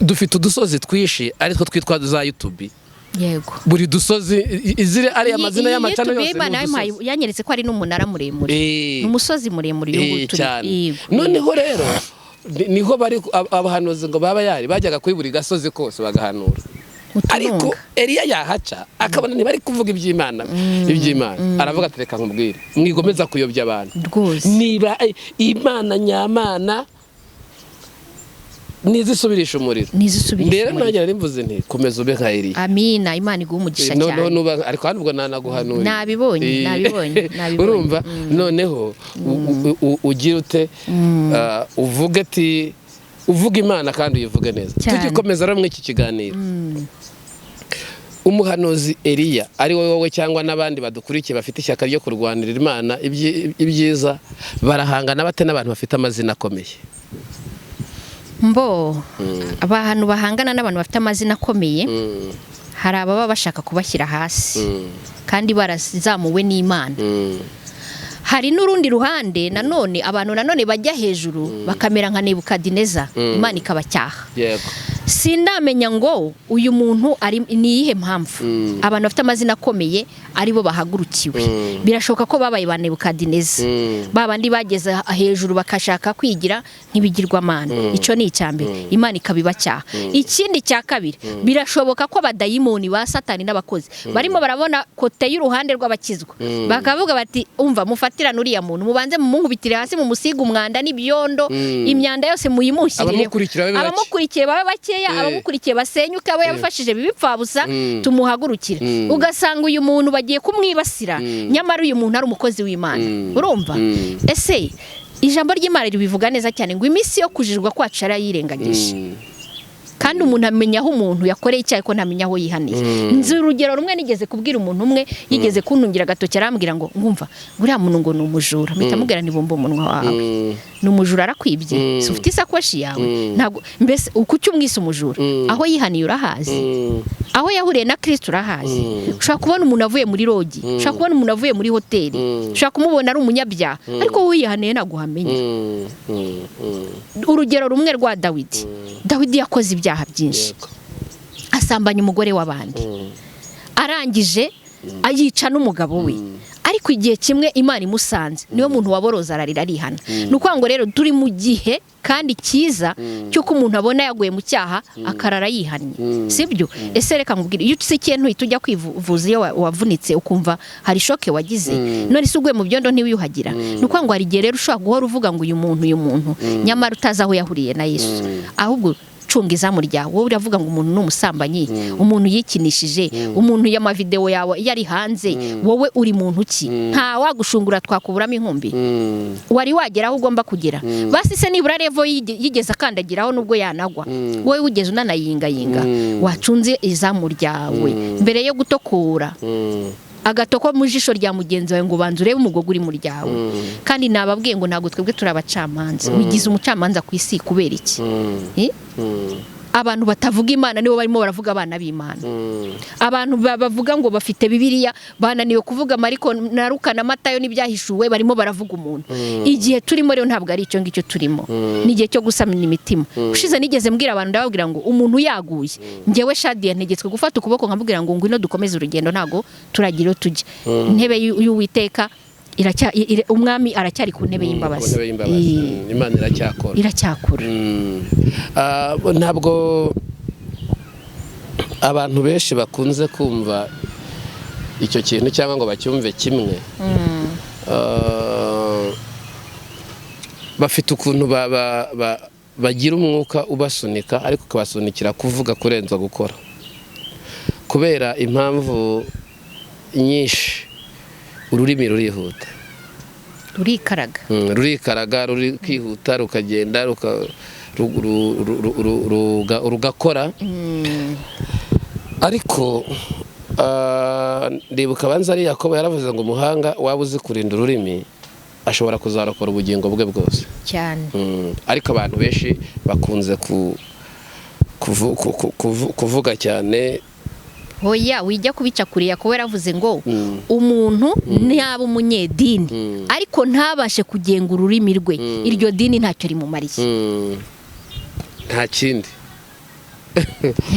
dufite udusozi twinshi aritwo twitwa za YouTube. Yego. Buri dusozi izire ariya mazina y'amacano yose Imana ni udusozi. Yanyeretse ko ari n'umunara muremure, ni umusozi muremure uyu nguyu turi. Cyane. Yego. Noneho rero niho bari abahanuzi ngo baba yari bajyaga kuri buri gasozi kose bagahanura, ariko Utununga. Eliya yahaca akabona ntibari kuvuga iby'Imana, aravuga ati: "Reka nkubwire, mwigomeza kuyobya abantu." Rwose. Niba Imana nyamana nizisubirisha umuriro. Nizisubirisha Rero umuriro. nanjye nari mvuze nti: "Komeza ube nka Eliya." Amina, Imana iguhe umugisha No, cyane. nuba ariko hano ubwo nanaguhanuriye. Nabibonye, nabibonye, nabibonye. Urumva noneho ugira ute? Uvuge ati uvuga Imana kandi uyivuge neza. Cyane. Tugikomeza rero muri iki kiganiro, umuhanuzi Eliya, ari wowe cyangwa n'abandi badukurikiye bafite ishyaka ryo kurwanirira Imana ibyiza, barahangana bate n'abantu bafite amazina akomeye? Mbo abantu bahangana n'abantu bafite amazina akomeye, hari ababa bashaka kubashyira hasi kandi barazamuwe n'Imana. Hari n'urundi ruhande nanone, abantu nanone bajya hejuru bakamera nka Nebukadineza, Imana ikabacyaha. Sindamenya ngo uyu muntu ari ni iyihe mpamvu abantu bafite amazina akomeye aribo bahagurukiwe. Birashoboka ko babaye ba Nebukadineza, ba bandi bageze hejuru bakashaka kwigira nk'ibigirwamana. Icyo ni icya mbere, Imana ikabibacyaha. Ikindi cya kabiri, birashoboka ko abadayimoni ba Satani n'abakozi barimo barabona côté y'uruhande rw'abakizwa, bakavuga bati: "Umva, mufatirane uriya muntu, mubanze mumunkubitire hasi, mumusige umwanda n'ibyondo, imyanda yose muyimushyirireho." Abamukurikira babe bake. Abamukurikiye babe bakeya, abamukurikiye basenyuke, abo yabafashije bibipfabusa, tumuhagurukire. Ugasanga uyu muntu bagiye kumwibasira, nyamara uyu muntu ari umukozi w'Imana. Urumva ese ijambo ry'Imana ribivuga neza cyane ngo iminsi yo kujijwa kwacu yarayirengagije. Kandi umuntu amenya aho umuntu yakoreye icyaha, ariko ntamenya aho yihaniye. Nzi urugero rumwe nigeze kubwira umuntu umwe, yigeze kuntungira agatoki, arambwira ngo ngumva uriya muntu ngo ni umujura. Mpita mubwira nti: "Bumba umunwa wawe, ni umujura arakwibye? Si ufite isakoshi yawe?" Ntabwo mbese kuki umwise umujura? Aho yihaniye urahazi? Aho yahuriye na Kristo urahazi? Ushobora kubona umuntu avuye muri lodge, ushobora kubona umuntu avuye muri hoteli, ushobora kumubona ari umunyabyaha, ariko wowe wihaniye ntabwo uhamenya. Urugero rumwe rwa Dawidi. Dawidi yakoze ibyaha byinshi, asambanya umugore w'abandi, arangije ayica n'umugabo we, ariko igihe kimwe Imana imusanze, niwe muntu waboroza, ararira, arihana. Ni ukuvuga ngo rero turi mu gihe kandi cyiza cy'uko umuntu abona yaguye mu cyaha akarara yihannye, sibyo? Ese reka nkubwire, iyo utsikiye ntuhita ujya kwivuza? Iyo wavunitse ukumva hari choc wagize, none se uguye mu byondo ntiwiyuhagira? Ni ukuvuga ngo hari igihe rero ushobora guhora uvuga ngo uyu muntu, uyu muntu, nyamara utazi aho yahuriye na Yesu. Ahubwo cunga izamu ryawe. Wowe uravuga ngo umuntu ni umusambanyi, umuntu yikinishije, umuntu y'amavideo yawe yari hanze, wowe uri muntu ki? Nta wagushungura, twakuburamo inkumbi. Wari wagera aho ugomba kugera? Basi se nibura level yigeze akandagiraho, nubwo yanagwa, wowe wigeze unanayingayinga? Wacunze izamu ryawe mbere yo gutokura agatoko mu jisho rya mugenzi wawe, ngo banza urebe umugogo uri mu ryawe. Kandi nababwiye ngo ntabwo twebwe turi abacamanza. Wigize umucamanza ku isi kubera iki? Eh? Abantu batavuga Imana nibo barimo baravuga abana b'Imana. Abantu bavuga ngo bafite Bibiliya bananiwe kuvuga Mariko na Luka na Matayo n'Ibyahishuwe, barimo baravuga umuntu. Igihe turimo rero ntabwo ari icyo ngicyo turimo, ni igihe cyo gusamira imitima. Ushize nigeze mbwira abantu, ndababwira ngo umuntu yaguye, ngewe Shadiya ntegetswe gufata ukuboko nkamubwira ngo: "Ngwino dukomeze urugendo, ntabwo turagira iyo tujya." Intebe y'Uwiteka umwami aracyari ku ntebe Ku y'imbabazi. ntebe y'imbabazi. Imana iracyakora. Iracyakora. Ntabwo abantu benshi bakunze kumva icyo kintu cyangwa ngo bacyumve kimwe. Bafite ukuntu bagira umwuka ubasunika, ariko ukabasunikira kuvuga kurenza gukora, kubera impamvu nyinshi. Ururimi rurihuta. Rurikaraga. Rurikaraga, rurikihuta, rukagenda rugakora. Ariko ndibuka abanza ari Yakobo yaravuze ngo umuhanga waba uzi kurinda ururimi ashobora kuzarokora ubugingo bwe bwose. Cyane. Ariko abantu benshi bakunze kuvuga cyane. Hoya, wijya kubica kure. Yakobo yaravuze ngo umuntu ntaba umunyedini ariko ntabashe kugenga ururimi rwe, iryo dini ntacyo rimumariye. Nta kindi.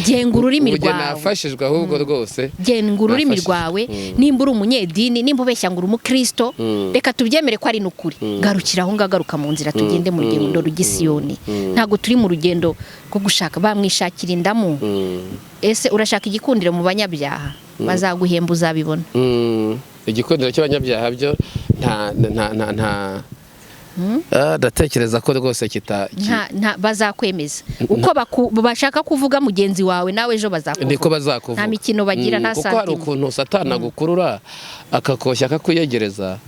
Genga ururimi Ubu njye rwawe. Nafashijwe ahubwo rwose. Genga ururimi Nafashijwe. rwawe. Nimba uri umunyedini, nimba ubeshya ngo uri umukristo, reka tubyemere ko ari n'ukuri, garukira aho ngaho, garuka mu nzira, tugende mu rugendo rw'Isiyoni. Ntabwo turi mu rugendo rwo gushaka bamwishakira indamu. Ese urashaka igikundiro mu banyabyaha? Bazaguhemba, uzabibona. Igikundiro cy'abanyabyaha byo nta ndatekereza ko rwose kita Nta bazakwemeza uko bashaka kuvuga mugenzi wawe, nawe ejo bazakuvuga. Niko bazakuvuga. Nta mikino bagira, nta Kuko hari santimu. ukuntu Satani agukurura, akakoshya, akakwiyegereza,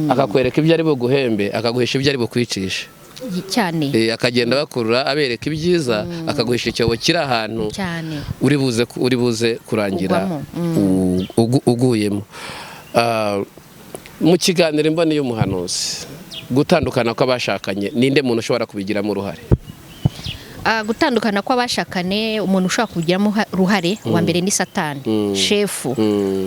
akakwereka ibyo ari buguhembe, akaguhisha ibyo ari bukwicisha. Cyane. Akagenda bakurura, abereka ibyiza, akaguhisha icyobo kiri ahantu uri buze kurangira Kugwamo. uguyemo. Mu kiganiro Imboni y'Umuhanuzi, gutandukana kw'abashakanye, ninde muntu ushobora kubigiramo uruhare? Gutandukana kw'abashakane, umuntu ushobora kubigiramo uruhare wa mbere ni Satani, shefu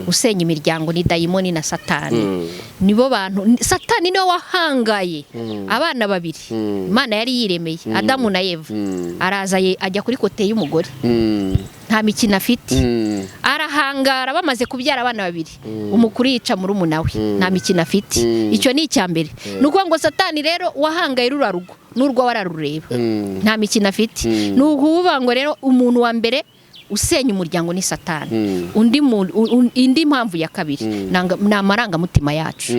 usenya imiryango ni dayimoni na Satani. Nibo bantu. Satani niwe wahangaye abana babiri Imana yari yiremeye, Adamu na Eva. Araza ajya kuri côté y'umugore. Nta mikino afite. Arahangara, bamaze kubyara abana babiri, umukuru yica murumuna we. Nta mikino afite. Icyo ni icya mbere. Ni ukuvuga ngo Satani rero wahangaye rura rugo n'urwo wararureba, nta mikino afite. Ni ukuvuga ngo rero umuntu wa mbere usenya umuryango ni Satani. Undi muntu, indi mpamvu ya kabiri ni amarangamutima yacu.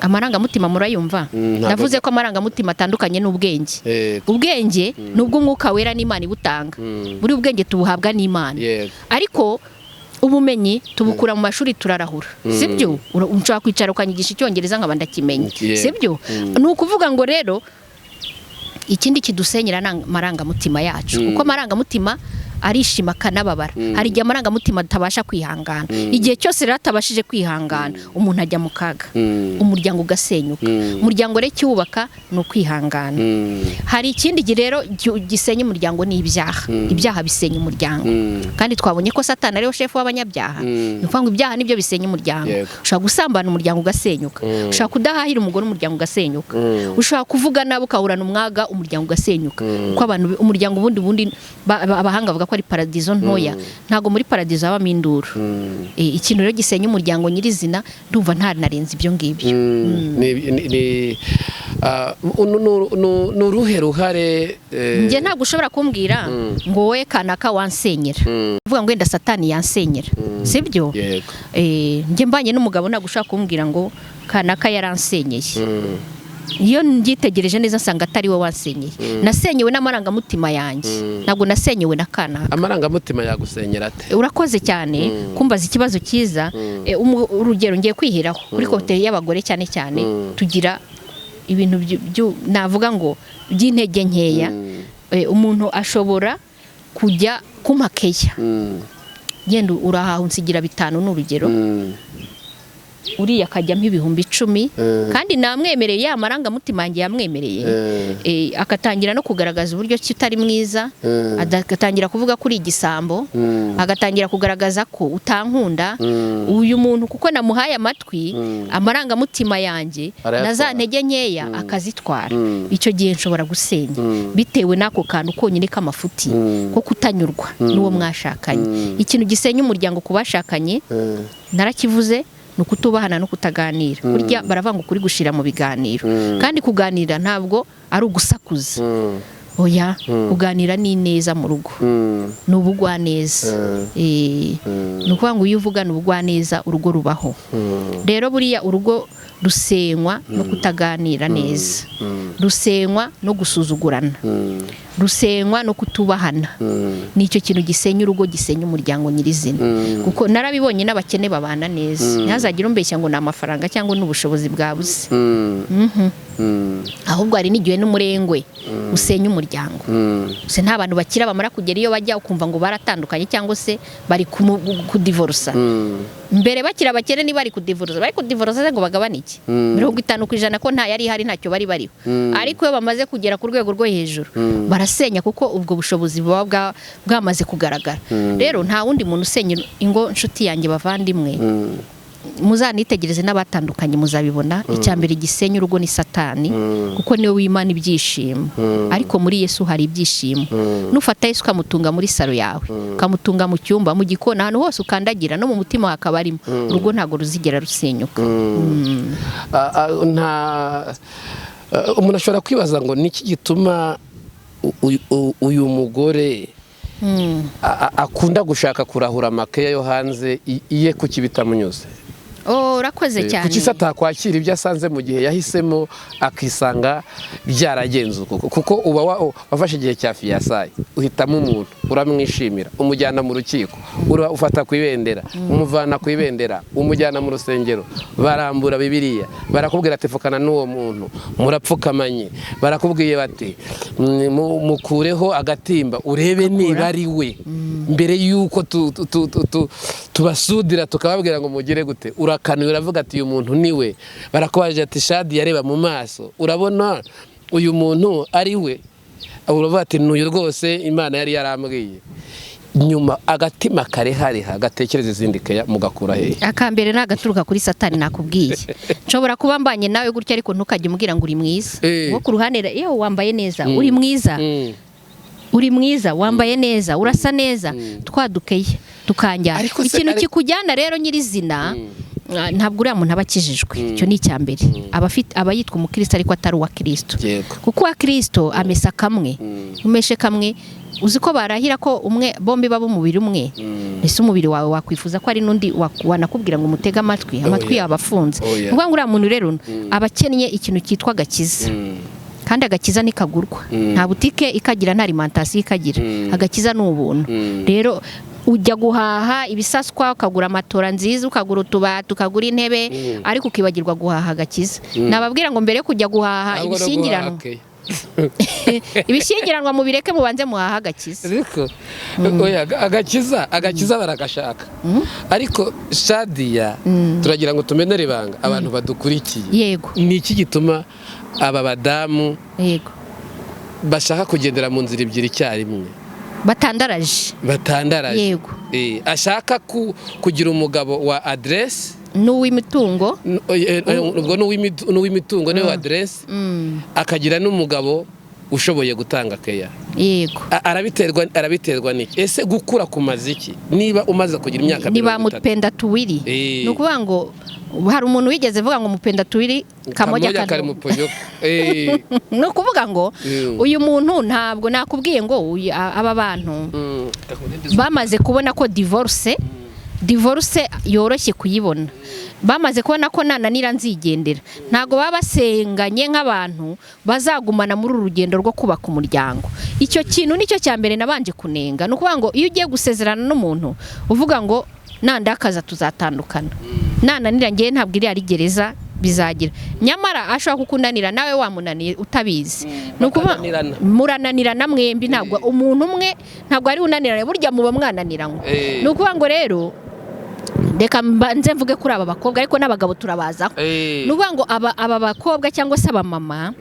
Amarangamutima murayumva? Navuze ko amarangamutima atandukanye n'ubwenge. Ubwenge ni ubw'Umwuka Wera n'Imana ibutanga. Buri ubwenge tubuhabwa n'Imana. Ariko ubumenyi tubukura mu mashuri, turarahura, sibyo? Ushobora kwicara ukanyigisha Icyongereza nkaba ndakimenya. Sibyo? Ni ukuvuga ngo rero ikindi kidusenyera ni amarangamutima yacu, kuko amarangamutima arishima akanababara. Hari igihe amarangamutima atabasha kwihangana. Igihe cyose rero atabashije kwihangana, umuntu ajya mu kaga, umuryango ugasenyuka. Umuryango rero ikiwubaka ni ukwihangana. Hari ikindi gihe rero gisenya umuryango, ni ibyaha. Ibyaha bisenya umuryango. Kandi twabonye ko Satani ariwe shefu w'abanyabyaha. Ni ukuvuga ngo ibyaha nibyo bisenya umuryango. Ushobora gusambana, umuryango ugasenyuka. Ushobora kudahahira umugore, umuryango ugasenyuka. Ushobora kuvuga nabi, ukahurana umwaga, umuryango ugasenyuka. Kuko abantu, umuryango ubundi abahanga bavuga ko ari paradizo ntoya. Ntabwo muri paradizo habamo induru. Ikintu rero gisenya umuryango nyirizina, ndumva ntanarenze ibyo ngibyo. Ni uruhe ruhare Njye ntabwo ushobora kumbwira ngo wowe kanaka wansenyera, uvuga ngo wenda Satani yansenyera, sibyo? Yego. Njye mbanye n'umugabo, ntabwo ushobora kumbwira ngo kanaka yaransenyeye. Iyo mbyitegereje neza, nsanga atari we wansenyeye. Nasenyewe n'amarangamutima yanjye, ntabwo nasenyewe na kanaka. Amarangamutima yagusenyera ate? Urakoze cyane kumbaza ikibazo cyiza. Urugero ngiye kwiheraho kuri côté y'abagore cyane cyane. Tugira ibintu navuga ngo by'intege nkeya. Umuntu ashobora kujya kumpa keya, genda urahaha unsigira 5, ni urugero. Uriya akajyamo 10,000, kandi namwemereye, ya marangamutima yanjye yamwemereye. Agatangira no kugaragaza uburyo ki utari mwiza, agatangira kuvuga ko uri igisambo, agatangira kugaragaza ko utankunda. Uyu muntu, kuko namuhaye amatwi, amarangamutima yanjye na za Arayatwara. ntege nkeya akazitwara. Icyo gihe nshobora gusenya bitewe n'ako kantu konyine k'amafuti ko kutanyurwa n'uwo mwashakanye. Ikintu gisenya umuryango ku bashakanye, narakivuze, ni ukutubahana no kutaganira. Burya baravuga ngo ukuri gushira mu biganiro. Kandi kuganira ntabwo ari ugusakuza, oya. Kuganira ni neza mu rugo, ni ubugwaneza. Ni ukuvuga ngo iyo uvugana ubugwaneza, urugo rubaho. Rero buriya urugo rusenywa no kutaganira neza, rusenywa no gusuzugurana, rusenywa no kutubahana. Nicyo kintu gisenya urugo, gisenya umuryango nyirizina. Kuko narabibonye, n'abakene babana neza. Ntihazagire umbeshya ngo ni amafaranga cyangwa ni ubushobozi bwabuze. Ahubwo hari n'igihe n'umurengwe usenya umuryango. Gusa nta bantu bakira bamara kugera iyo bajya, ukumva ngo baratandukanye cyangwa se bari kudivorusa. Mbere bakira abakene ntibari kudivorusa. Bari kudivorusa se ngo bagabane iki? 50% ko nta yari ihari, ntacyo bari bariho. Ariko iyo bamaze kugera ku rwego rwo hejuru, barasenya, kuko ubwo bushobozi buba bwamaze kugaragara. Rero nta wundi muntu usenya ingo, nshuti yanjye, bavandimwe. Muzanitegereze n'abatandukanye, muzabibona. Icya mbere gisenya urugo ni Satani, kuko niwe wimana ibyishimo, ariko muri Yesu hari ibyishimo. Nufata Yesu ukamutunga muri salo yawe, ukamutunga mu cyumba, mu gikoni, ahantu hose ukandagira, no mu mutima hakaba arimo, urugo ntabwo ruzigera rusenyuka. Nta umuntu ashobora kwibaza ngo niki gituma uyu mugore akunda gushaka kurahura amakeya yo hanze iye, kuki bitamunyuze? Oh, urakoze cyane. Kuki se atakwakira ibyo asanze mu gihe yahisemo akisanga byaragenze uko? Kuko uba wafashe igihe cya fiançailles, uhitamo umuntu, uramwishimira, umujyana mu rukiko, ufata ku ibendera, umuvana ku ibendera, umujyana mu rusengero, barambura Bibiliya, barakubwira ati: "Pfukana n'uwo muntu." Murapfukamanye, barakubwiye bati: "Mukureho agatimba urebe niba ari we mbere y'uko tubasudira tukababwira ngo mugire gute." Urakanuye, uravuga ati: "Uyu muntu ni we." Barakubajije ati: "Shadi, yareba mu maso, urabona uyu muntu ari we?" Uravuga ati: "N'uyu rwose Imana yari yarambwiye." Nyuma agatima karehareha gatekereza izindi keya, mugakura hehe? Akambere ni agaturuka kuri Satani. Nakubwiye, nshobora kuba mbanye nawe gutya, ariko ntukajye umbwira ngo uri mwiza. Wo ku ruhande, yewe wambaye neza, uri mwiza, uri mwiza, wambaye neza, urasa neza, twadukeye tukanjyana. Ariko se Ikintu kikujyana rero nyirizina, ntabwo uriya muntu aba akijijwe. Icyo ni icya mbere. Aba afite, aba yitwa umukristo ariko atari uwa Kristo, kuko uwa Kristo amesa kamwe, umeshe kamwe. Uzi ko barahira ko umwe, bombi baba umubiri umwe? Ese umubiri wawe wakwifuza ko hari n'undi wanakubwira ngo umutege amatwi, amatwi Oya. yawe afunze? Oya. Ni ukuvuga ngo uriya muntu rero aba akennye ikintu cyitwa agakiza, kandi agakiza ntikagurwa. Nta butike ikagira, nta alimentation ikagira. Agakiza ni ubuntu. Rero ujya guhaha ibisaswa, ukagura matora nziza, ukagura utubati, ukagura intebe, ariko ukibagirwa guhaha agakiza. Nababwira ngo mbere yo kujya guhaha Ahubwo no ibishyingiranwa, guhaha keya. Ibishyingiranwa mubireke, mubanze muhaha agakiza. Ariko oya, agakiza baragashaka. Ariko Shadiya, turagira ngo tumenere ibanga abantu badukurikiye. Ni iki gituma aba badamu bashaka kugendera mu nzira ebyiri icyarimwe? Batandaraje. Batandaraje. Ashaka kugira umugabo wa aderesi N'uw'imitungo. Ubwo n'uw'imitungo niwe wa aderesi, akagira n'umugabo ushoboye gutanga keya. Arabiterwa n'iki? Ese gukura kumaze iki niba umaze kugira imyaka Ni ba 30? Mupenda tuwili. Ni ukuvuga ngo hari umuntu wigeze avuga ngo mupenda tuwili kamoja Kamoja kari kari mu ponyoka. Ni ukuvuga ngo uyu muntu, ntabwo nakubwiye ngo aba bantu bamaze kubona ko divorce yoroshye kuyibona, bamaze kubona ko nananira nzigendera. Ntabwo baba basenganye nk'abantu bazagumana muri uru rugendo rwo kubaka umuryango. Icyo kintu nicyo cya mbere nabanje kunenga. Ni ukuvuga ngo iyo ugiye gusezerana n'umuntu uvuga ngo nandakaza tuzatandukana, nananira ngewe, ntabwo iriya ari gereza bizagira. Nyamara ashobora kukunanira nawe wamunaniye utabizi. Ni ukuvuga Bakananirana. Murananirana mwembi. Ntabwo umuntu umwe, ntabwo ari unanirana, burya muba mwananiranywe. Ni ukuvuga ngo rero reka mbanze mvuge kuri aba bakobwa, ariko n'abagabo turabazaho. Ni ukuvuga ngo aba bakobwa cyangwa se abamama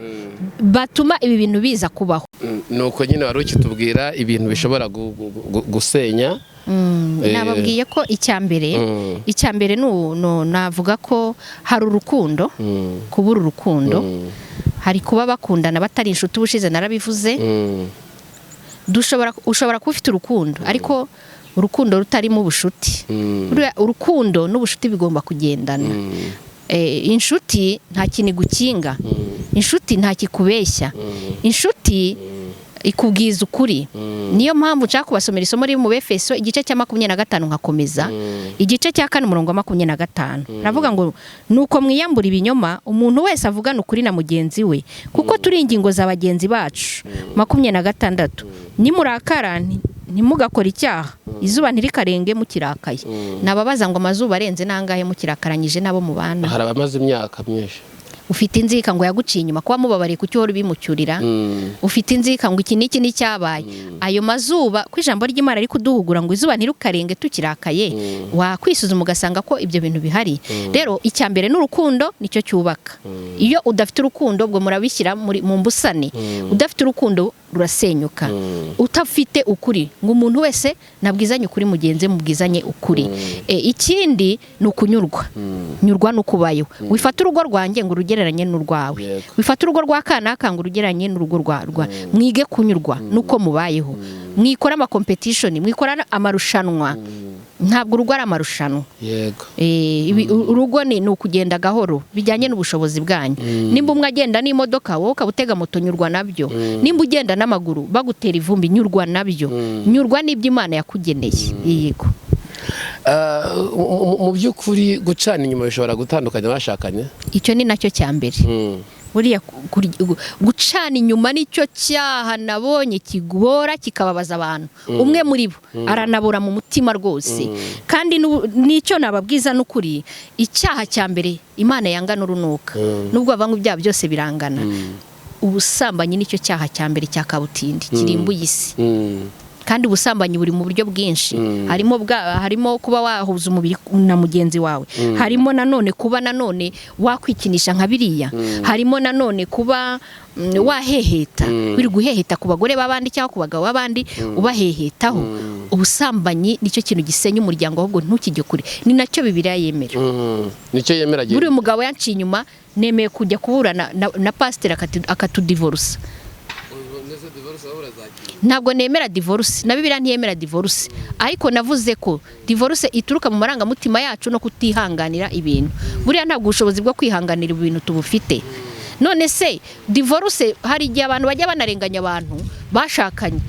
batuma ibi bintu biza kubaho. Ni uko nyine wari ukitubwira ibintu bishobora gusenya. Nababwiye ko icya mbere, icya mbere navuga ko hari urukundo, kubura urukundo. Hari kuba bakundana batari inshuti, ubushize narabivuze. Ushobora kuba ufite urukundo ariko urukundo rutarimo ubushuti. Buriya urukundo n'ubushuti bigomba kugendana. Inshuti nta kintu igukinga, inshuti nta kikubeshya, inshuti ikubwiza ukuri. Niyo mpamvu nshaka kubasomera isomo riri mu Befeso igice cya 25, nkakomeza igice cya 4, umurongo wa 25. Aravuga ngo: "Nuko mwiyambura ibinyoma, umuntu wese avugana ukuri na mugenzi we, kuko turi ingingo za bagenzi bacu." 26: "Nimurakara ntimugakore icyaha, izuba ntirikarenge mukirakaye." Nababaza ngo amazuba arenze nangahe mukirakaranyije n'abo mubana? Hari abamaze imyaka myinshi. Ufite inzika ngo yaguciye inyuma, kuba mubabariye kuki uhora ubimucyurira? Ufite inzika ngo iki n'iki n'icyabaye. Ayo mazuba, ko ijambo ry'Imana riri kuduhugura ngo izuba ntirukarenge tukirakaye, wakwisuzuma ugasanga ko ibyo bintu bihari. Rero icya mbere ni urukundo, nicyo cyubaka. Iyo udafite urukundo, ubwo murabishyira mu mbusane, udafite urukundo rurasenyuka. Utafite ukuri, ngo umuntu wese nabwizanye ukuri mugenzi, mubwizanye ukuri. Ikindi ni ukunyurwa. Nyurwa n'uko ubayeho. Wifata urugo rwanjye ngo urugereranye n'urwawe, wifata urugo rwa kanaka ngo urugereranye n'urugo rwa. Mwige kunyurwa n'uko mubayeho. Mwikora ama competition, mwikora amarushanwa. Ntabwo urugo ari amarushanwa. Urugo ni ukugenda gahoro bijyanye n'ubushobozi bwanyu. Nimba umwe agenda n'imodoka, wowe ukaba utega moto, nyurwa nabyo. Nimba ugenda n'amaguru bagutera ivumbi, nyurwa nabyo. Nyurwa n'ibyo Imana yakugeneye. Yego. Mu by'ukuri, gucana inyuma bishobora gutandukanya abashakanye? Icyo ni nacyo cya mbere. Buriya gucana inyuma nicyo cyaha nabonye kigora, kikababaza abantu. Umwe muri bo aranabura mu mutima rwose. Kandi n'icyo nababwiza n'ukuri, icyaha cya mbere Imana yanga n'urunuka, nubwo bavuga ngo ibyaha byose birangana, ubusambanyi nicyo cyaha cya mbere cya kabutindi kirimbuye isi. Kandi ubusambanyi buri mu buryo bwinshi. Harimo kuba wahuza umubiri na mugenzi wawe, harimo nanone kuba nanone wakwikinisha nka biriya, harimo nanone kuba waheheta, wiri guheheta ku bagore b'abandi cyangwa ku bagabo b'abandi, ubahehetaho. Ubusambanyi nicyo kintu gisenya umuryango, ahubwo ntukijye kure, ni nacyo Bibiliya yemera. Nicyo yemera. Buriya umugabo yanciye inyuma, nemeye kujya kuburana na pasiteri akatudivorusa. Ntabwo nemera divorce, na Bibiliya ntiyemera divorce, ariko navuze ko divorce ituruka mu marangamutima yacu no kutihanganira ibintu. Buriya ntabwo ubushobozi bwo kwihanganira ibintu tubufite. None se divorce, hari igihe abantu bajya banarenganya abantu bashakanye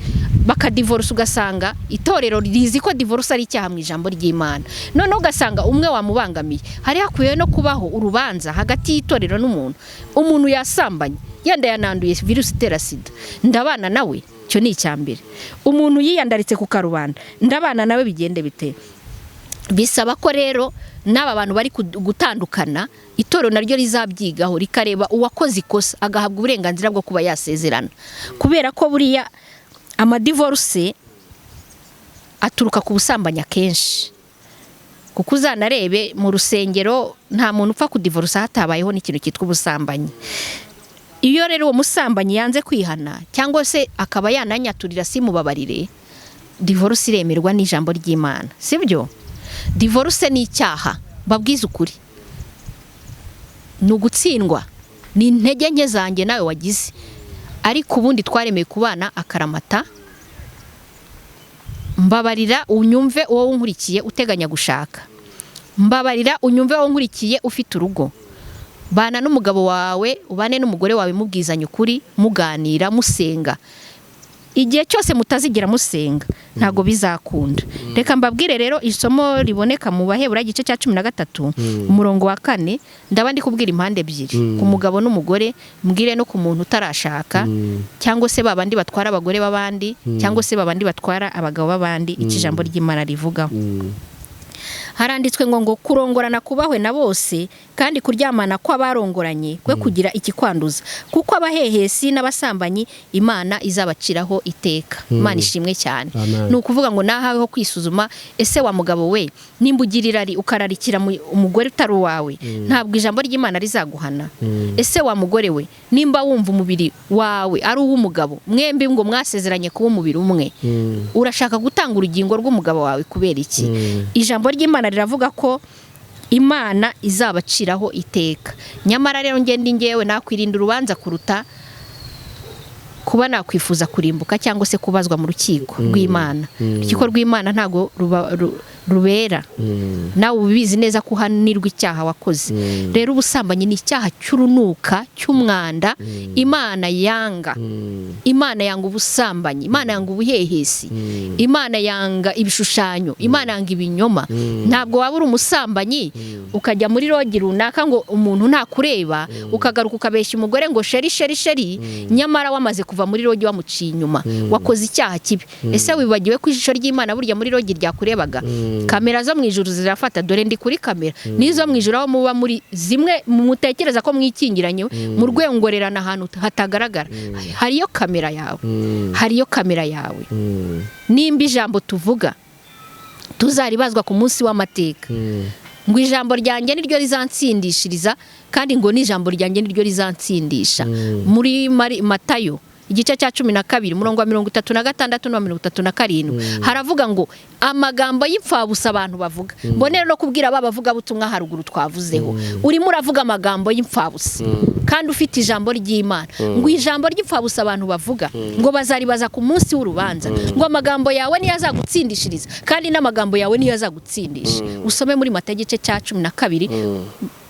bakadivorce, ugasanga itorero rizi ko divorce ari icyaha mu ijambo ry'Imana, noneho ugasanga umwe wamubangamiye. Hari hakwiye no kubaho urubanza hagati y'itorero n'umuntu. Umuntu yasambanye, yenda yananduye virusi itera sida, ndabana nawe? Icyo ni icya mbere. Umuntu yiyandaritse ku karubanda, ndabana nawe bigende bite? Bisaba ko rero n'aba bantu bari gutandukana, itorero naryo rizabyigaho, rikareba uwakoze ikosa agahabwa uburenganzira bwo kuba yasezerana, kubera ko buriya amadivorce aturuka ku busambanyi akenshi. Kuko uzanarebe mu rusengero, nta muntu upfa kudivorusa hatabayeho n'ikintu cyitwa ubusambanyi. Iyo rero uwo musambanyi yanze kwihana, cyangwa se akaba yananyaturira simubabarire, divorce iremerwa n'ijambo ry'Imana, sibyo? Divorce ni icyaha, babwize ukuri, ni ugutsindwa, ni intege nke zanjye nawe wagize. Ariko ubundi twaremeye kubana akaramata. Mbabarira unyumve wowe unkurikiye uteganya gushaka, mbabarira unyumve wowe unkurikiye ufite urugo. Bana n'umugabo wawe, ubane n'umugore wawe mubwizanya ukuri, muganira, musenga. Igihe cyose mutazigera musenga, ntabwo bizakunda. Reka mbabwire rero isomo riboneka mu Baheburayo igice cya 13 umurongo wa 4. Ndaba ndi kubwira impande ebyiri, ku mugabo n'umugore, mbwire no ku muntu utarashaka, cyangwa se babandi batwara abagore b'abandi, cyangwa se babandi batwara abagabo b'abandi. Iki ijambo ry'Imana rivugaho, haranditswe ngo kurongorana kubahwe na bose, kandi kuryamana kw'abarongoranye kwe kugira ikikwanduza, kuko abahehesi n'abasambanyi Imana izabaciraho iteka. Imana ishimwe cyane. Amen. Ni ukuvuga ngo nahaweho kwisuzuma. Ese wa mugabo we, nimba ugira irari ukararikira umugore utari uwawe, ntabwo ijambo ry'Imana rizaguhana? Ese wa mugore we, nimba wumva umubiri wawe ari uw'umugabo, mwembi ngo mwasezeranye kuba umubiri umwe, urashaka gutanga urugingo rw'umugabo wawe kubera iki? Ijambo ry'Imana riravuga ko Imana izabaciraho iteka. Nyamara rero ngende ngewe nakwirinda urubanza kuruta kuba nakwifuza kurimbuka cyangwa se kubazwa mu rukiko rw'Imana. Urukiko rw'Imana ntabwo rubera. Nawe ubizi neza ko uhanirwa icyaha wakoze. Rero ubusambanyi ni icyaha cy'urunuka, cy'umwanda Imana yanga. Imana yanga ubusambanyi, Imana yanga ubuhehesi, Imana yanga ibishushanyo, Imana yanga ibinyoma. Ntabwo waba uri umusambanyi ukajya muri lodge runaka ngo umuntu ntakureba, ukagaruka ukabeshya umugore ngo chéri, chéri, chéri, nyamara wamaze kuva muri lodge wamuciye inyuma. Wakoze icyaha kibi. Ese wibagiwe ko ijisho ry'Imana burya muri lodge ryakurebaga? Kamera zo mu ijuru zirafata. Dore ndi kuri kamera n'izo mu ijuru, aho muba muri zimwe mutekereza ko mwikingiranye mu rwengorerana ahantu hatagaragara, hariyo kamera yawe, hariyo kamera yawe. Nimba ijambo tuvuga tuzaribazwa ku munsi w'amateka, ngo ijambo ryanjye niryo rizansindishiriza, kandi ngo n'ijambo ryanjye niryo rizansindisha. Muri Matayo. igice cya 12 umurongo wa 36 n'uwa 37, haravuga ngo amagambo y'imfabusa abantu bavuga. Mbonera no kubwira ba bavugabutumwa haruguru twavuzeho, urimo uravuga amagambo y'imfabusa kandi ufite ijambo ry'Imana, ngo ijambo ry'imfabusa abantu bavuga ngo bazaribaza ku munsi w'urubanza, ngo amagambo yawe niyo azagutsindishiriza kandi n'amagambo yawe niyo azagutsindisha. Usome muri Matayo igice cya 12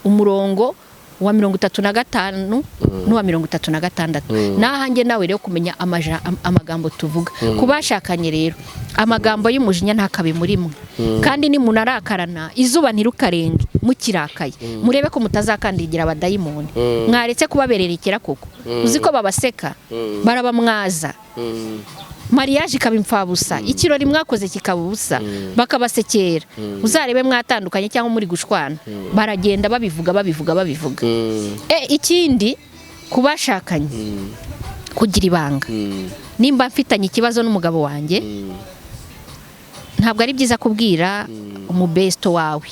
umurongo wa 35 n'uwa 36. Nahanjye nawe rero kumenya amagambo tuvuga ku bashakanye. Rero amagambo y'umujinya ntakabe muri mwe, kandi nimunarakarana izuba ntirukarenge mukirakaye, murebe ko mutazakandagira abadayimoni. Mwaretse kubabererekera koko, uzi ko babaseka, barabamwaza, mariage ikaba imfabusa, ikirori mwakoze kikaba ubusa, bakabasekera. Uzarebe mwatandukanye cyangwa muri gushwana, baragenda babivuga babivuga babivuga. Ikindi ku bashakanye, kugira ibanga. Nimba mfitanye ikibazo n'umugabo wanjye, ntabwo ari byiza kubwira umubesto wawe,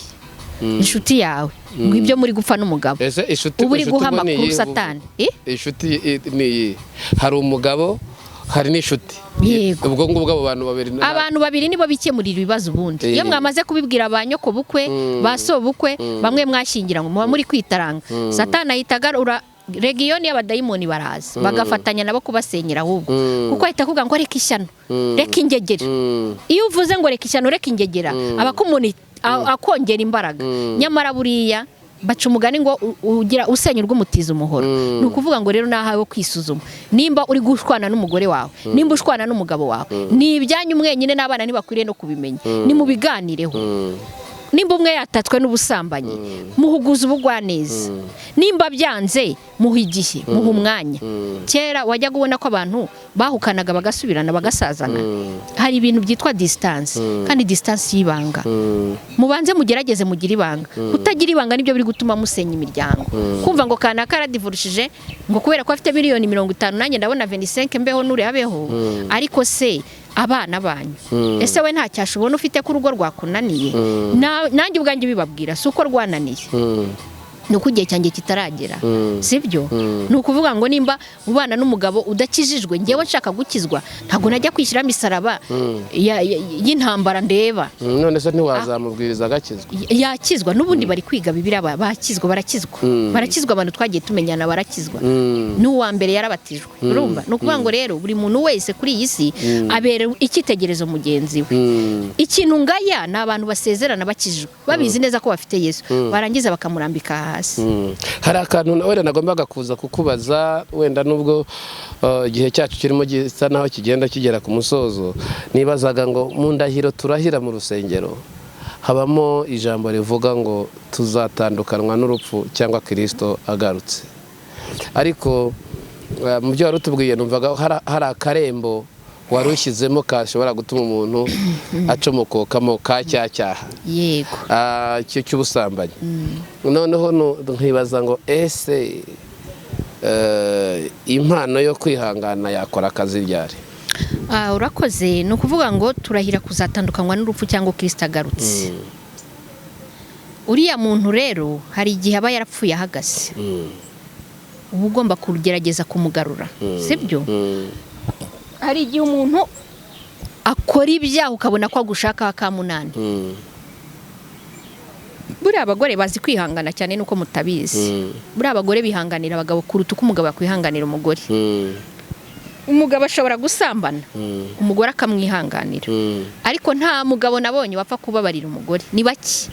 inshuti yawe, ngo ibyo muri gupfa n'umugabo. Ese inshuti, uba uri inshuti guha ubwo ni amakuru iyihe? Satani. Inshuti ni iyi, hari umugabo, hari n'inshuti. Yego. Ubwo ngubwo abo bantu babiri Abantu babiri nibo bikemurira ibibazo ubundi. Iyo mwamaze kubibwira ba nyoko bukwe, ba so bukwe, bamwe mwashyingiranywe, muba muri kwitaranga. Satani ahita agarura regiyoni y'abadayimoni, baraza bagafatanya nabo kubasenyera ahubwo, kuko ahita akubwira ngo reka ishyano, reka ingegera. Iyo uvuze ngo reka ishyano, reka ingegera, aba akongera imbaraga. Nyamara buriya baca umugani ngo ugira usenya urw'umutiza umuhoro. Ni ukuvuga ngo rero nahawe wo kwisuzuma. Nimba uri gushwana n'umugore wawe, nimba ushwana n'umugabo wawe, ni ibyanyu mwenyine, n'abana ntibakwiriye no kubimenya, ni mubiganireho. Nimba umwe yatatswe n'ubusambanyi, muhuguza ubugwaneza. Nimba byanze, muha igihe, muha umwanya. Kera wajyaga ubona ko abantu bahukanaga bagasubirana, bagasazana. Hari ibintu byitwa distance, kandi distance y'ibanga. Mubanze mugerageze mugire ibanga. Kutagira ibanga nibyo biri gutuma musenya imiryango. Kumva ngo kanaka yaradivurushije ngo kubera ko afite miliyoni 50, nanjye ndabona 25, mbeho nure abeho. Ariko se abana banyu, ese we nta cyasha ubona ufite ko urugo rwakunaniye? Nanjye ubwanjye bibabwira, si uko rwananiye, ni uko igihe cyanjye kitaragera, sibyo? Ni ukuvuga ngo nimba ubana n'umugabo udakijijwe, ngewe nshaka gukizwa, ntabwo najya kwishyiramo imisaraba y'intambara ndeba. None se ntiwazamubwiriza agakizwa? Yakizwa n'ubundi, bari kwiga Bibiliya, bakizwa, barakizwa, barakizwa. Abantu twagiye tumenyana barakizwa, n'uwa mbere yarabatijwe. Urumva, ni ukuvuga ngo rero buri muntu wese kuri iyi si abera icyitegererezo mugenzi we. Ikintu ngaya ni abantu basezerana bakijijwe, babizi neza ko bafite Yesu, barangiza bakamurambika hasi. Hari akantu wenda nagombaga kuza kukubaza, wenda nubwo igihe cyacu kirimo gisa naho kigenda kigera ku musozo. Nibazaga ngo mu ndahiro turahira mu rusengero habamo ijambo rivuga ngo tuzatandukanwa n'urupfu cyangwa Kirisito agarutse, ariko mu byo wari utubwiye numvaga hari akarembo wari ushyizemo kashobora gutuma umuntu acomokokamo ka cya cyaha Yego. Cy'ubusambanyi. Noneho nkibaza ngo ese impano yo kwihangana yakora akazi ryari? Urakoze. Ni ukuvuga ngo turahira kuzatandukanywa n'urupfu cyangwa Kirisito agarutse. Uriya muntu rero hari igihe aba yarapfuye ahagaze, uba ugomba kugerageza kumugarura, sibyo? Hari igihe umuntu akora ibyaha ukabona ko agushakaho akamunani. Buriya abagore bazi kwihangana cyane, nuko mutabizi. Buriya abagore bihanganira abagabo kuruta uko umugabo yakwihanganira umugore. Umugabo ashobora gusambana, umugore akamwihanganira, ariko nta mugabo nabonye wapfa kubabarira umugore, ni bake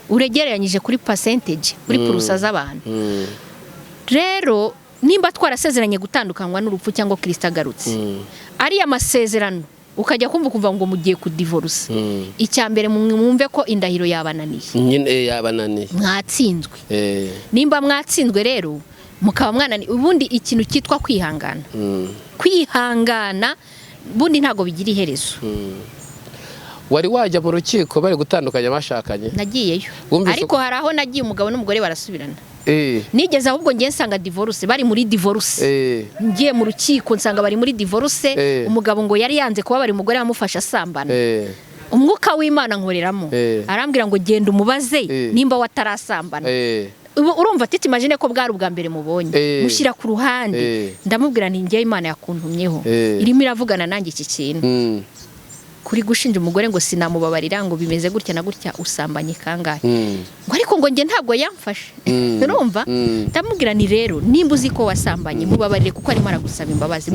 uregereranyije kuri percentage, kuri purusa z'abantu. Rero nimba twarasezeranye gutandukanywa n'urupfu cyangwa Kirisito agarutse, ariya masezerano ukajya kumva ukumva ngo mugiye kudivorusa, icya mbere mwumve ko indahiro yabananiye. Nyine yabananiye. Mwatsinzwe. Nimba mwatsinzwe rero mukaba mwananiye, ubundi ikintu cyitwa kwihangana, kwihangana ubundi ntabwo bigira iherezo. Wari wajya mu rukiko bari gutandukanya abashakanye? Nagiyeyo, ariko hari aho nagiye umugabo n'umugore barasubirana. Nigeze ahubwo ngiye nsanga divorce, bari muri divorce. Ngiye mu rukiko nsanga bari muri divorce. Umugabo ngo yari yanze kuba bari, umugore yamufashe asambana. Umwuka w'Imana nkoreramo arambwira ngo genda umubaze nimba watarasambana. Urumva ati imagine ko bwari ubwa mbere mubonye, mushyira ku ruhande, ndamubwira nti njyewe Imana yakuntumyeho, irimo iravugana nanjye iki kintu kuri gushinja umugore ngo sinamubabarira, ngo bimeze gutya na gutya, usambanye kangahe? Ngo ariko ngo njye ntabwo yamfashe. Urumva, ndamubwira ni rero nimba uzi ko wasambanye, mubabarire kuko arimo aragusaba imbabazi.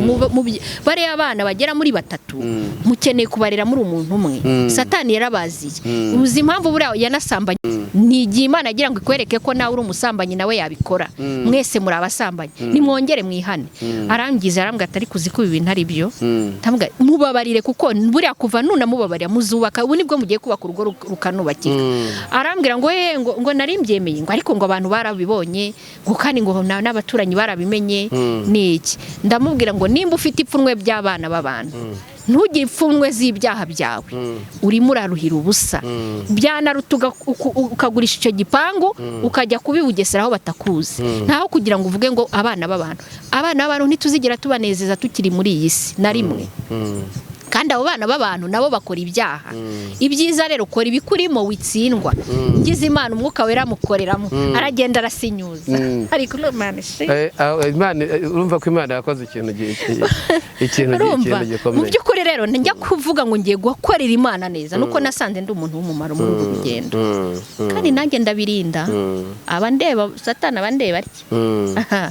Bariya abana bagera muri 3 mukeneye kubarera muri umuntu umwe. Satani yarabaziye. Uzi impamvu buriya yanasambanye? Ni igihe Imana agira ngo ikwereke ko nawe uri umusambanyi, nawe yabikora. Mwese muri abasambanyi, nimwongere mwihane. Arangiza arambwira ati ariko uzi ko ibi bintu ari byo? Ndamubwira mubabarire, kuko buriya kuva nunamubabarira muzubaka, ubu nibwo mugiye kubaka urugo rukanubakika. Arambwira ngo ngo nari mbyemeye, ngo ariko ngo abantu barabibonye, ngo kandi ngo n'abaturanyi barabimenye ni iki. Ndamubwira ngo nimba ufite ipfunwe by'abana b'abantu, ntugire ipfunwe z'ibyaha byawe, urimo uraruhira ubusa. Byanaruta ukagurisha icyo gipangu ukajya kubibugesera aho batakuzi, ntaho kugira ngo uvuge ngo abana b'abantu. Abana b'abantu ntituzigera tubanezeza tukiri muri iyi si na rimwe, kandi abo bana b'abantu nabo bakora ibyaha. Ibyiza rero ukora ibikurimo witsindwa. Ngize Imana umwuka wera amukoreramo, aragenda arasinyuza. Ariko Imana Urumva ko Imana yakoze ikintu gikomeye. Mu by'ukuri rero njya kuvuga ngo ngiye gukorera Imana neza, nuko nasanze ndi umuntu w'umumaro muri uru rugendo, kandi nanjye ndabirinda. Abandeba Satani abandeba atya,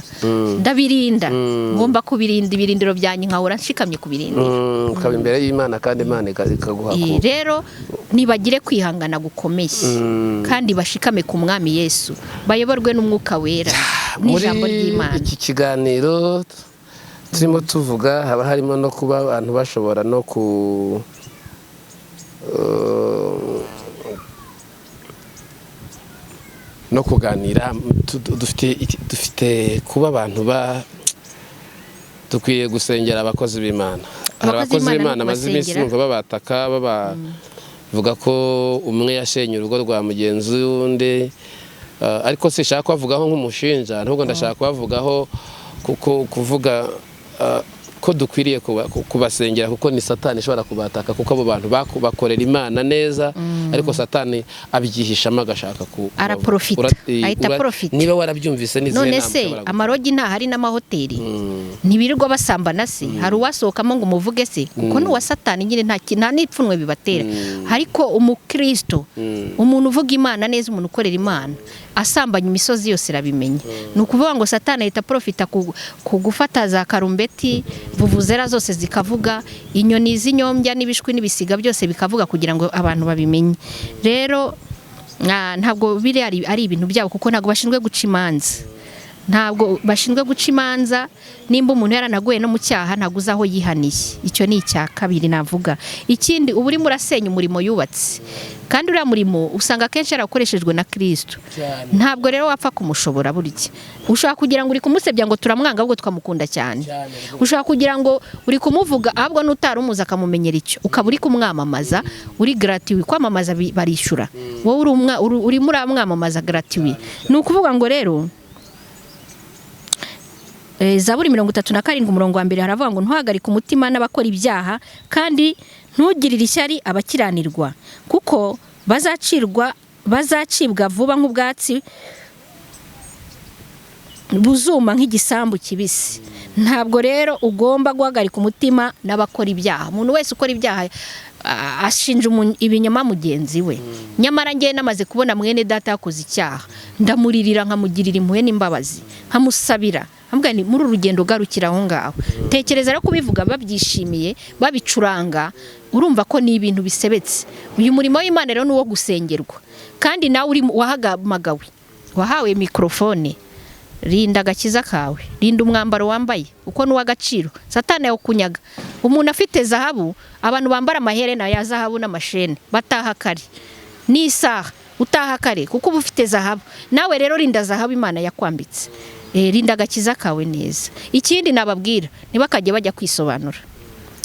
ndabirinda, ngomba kubirinda ibirindiro byanjye, nkahora nshikamye ku birindiro. Ukaba imbere y'Imana kandi Imana ikaguha. Rero nibagire kwihangana gukomeye, kandi bashikame ku Mwami Yesu, bayoborwe n'umwuka wera n'ijambo ry'Imana. Iki kiganiro turimo tuvuga haba harimo no kuba abantu bashobora no ku no kuganira. Dufite kuba abantu dukwiye gusengera abakozi b'Imana. Hari abakozi b'Imana maze iminsi numva babataka, bavuga ko umwe yashenye urugo rwa mugenzi w'undi, ariko sinshaka kubavugaho nk'umushinja, ahubwo ndashaka kubavugaho kuko kuvuga ko dukwiriye kubasengera, kuko ni Satani ishobora kubataka, kuko abo bantu bakorera Imana neza, ariko Satani abyihishamo agashaka ku Araprofita, ahita aprofita. Niba warabyumvise n'izihe None se amarogi ntahari n'amahoteli ntibirirwa basambana se? Hari uwasohokamo ngo umuvuge se? Kuko n'uwa Satani nyine nta n'ipfunwe bibatera. Ariko umukristo, umuntu uvuga Imana neza, umuntu ukorera Imana, asambanya imisozi yose irabimenya. Ni ukuvuga ngo Satani ahita aprofita ku gufata za karumbeti, vuvuzera zose zikavuga, inyoni z'inyombya n'ibishwi n'ibisiga byose bikavuga, kugira ngo abantu babimenye. Rero ntabwo biri ari ibintu byabo, kuko ntabwo bashinzwe guca imanza. Ntabwo bashinzwe guca imanza. Nimba umuntu yaranaguye no mu cyaha, ntabwo uzi aho yihaniye. Icyo ni icya kabiri navuga. Ikindi, uba urimo urasenya umurimo yubatse, kandi uriya murimo usanga akenshi yarakoreshejwe na Kristo. Ntabwo rero wapfa kumushobora. Burya ushobora kugira ngo uri kumusebya ngo turamwanga, ahubwo tukamukunda cyane. Ushobora kugira ngo uri kumuvuga, ahubwo n'utari umuzi akamumenyera icyo, ukaba uri kumwamamaza uri gratuit. Kwamamaza barishyura, wowe urimo uramwamamaza gratuit. Ni ukuvuga ngo rero Zaburi 37 umurongo wa 1 haravuga ngo ntuhagarike umutima n'abakora ibyaha, kandi ntugirire ishyari abakiranirwa, kuko bazacibwa vuba nk'ubwatsi buzuma nk'igisambu kibisi. Ntabwo rero ugomba guhagarika umutima n'abakora ibyaha. Umuntu wese ukora ibyaha ashinja ibinyoma mugenzi we. Nyamara ngewe namaze kubona mwene data yakoze icyaha, ndamuririra, nkamugirira impuhwe n'imbabazi, nkamusabira, muri uru rugendo garukira aho ngaho. Tekereza rero kubivuga babyishimiye, babicuranga, urumva ko ni ibintu bisebetse. Uyu murimo w'Imana rero ni uwo gusengerwa, kandi nawe uri wahamagawe, wahawe mikorofone, rinda agakiza kawe, rinda umwambaro wambaye uko n'uw'agaciro. Satani yawukunyaga. Umuntu afite zahabu, abantu bambara amaherena ya zahabu n'amashene bataha kare n'isaha, utaha kare kuko uba ufite zahabu. Nawe rero rinda zahabu Imana yakwambitse, rinda agakiza kawe neza. Ikindi nababwira, ntibakajye bajya kwisobanura,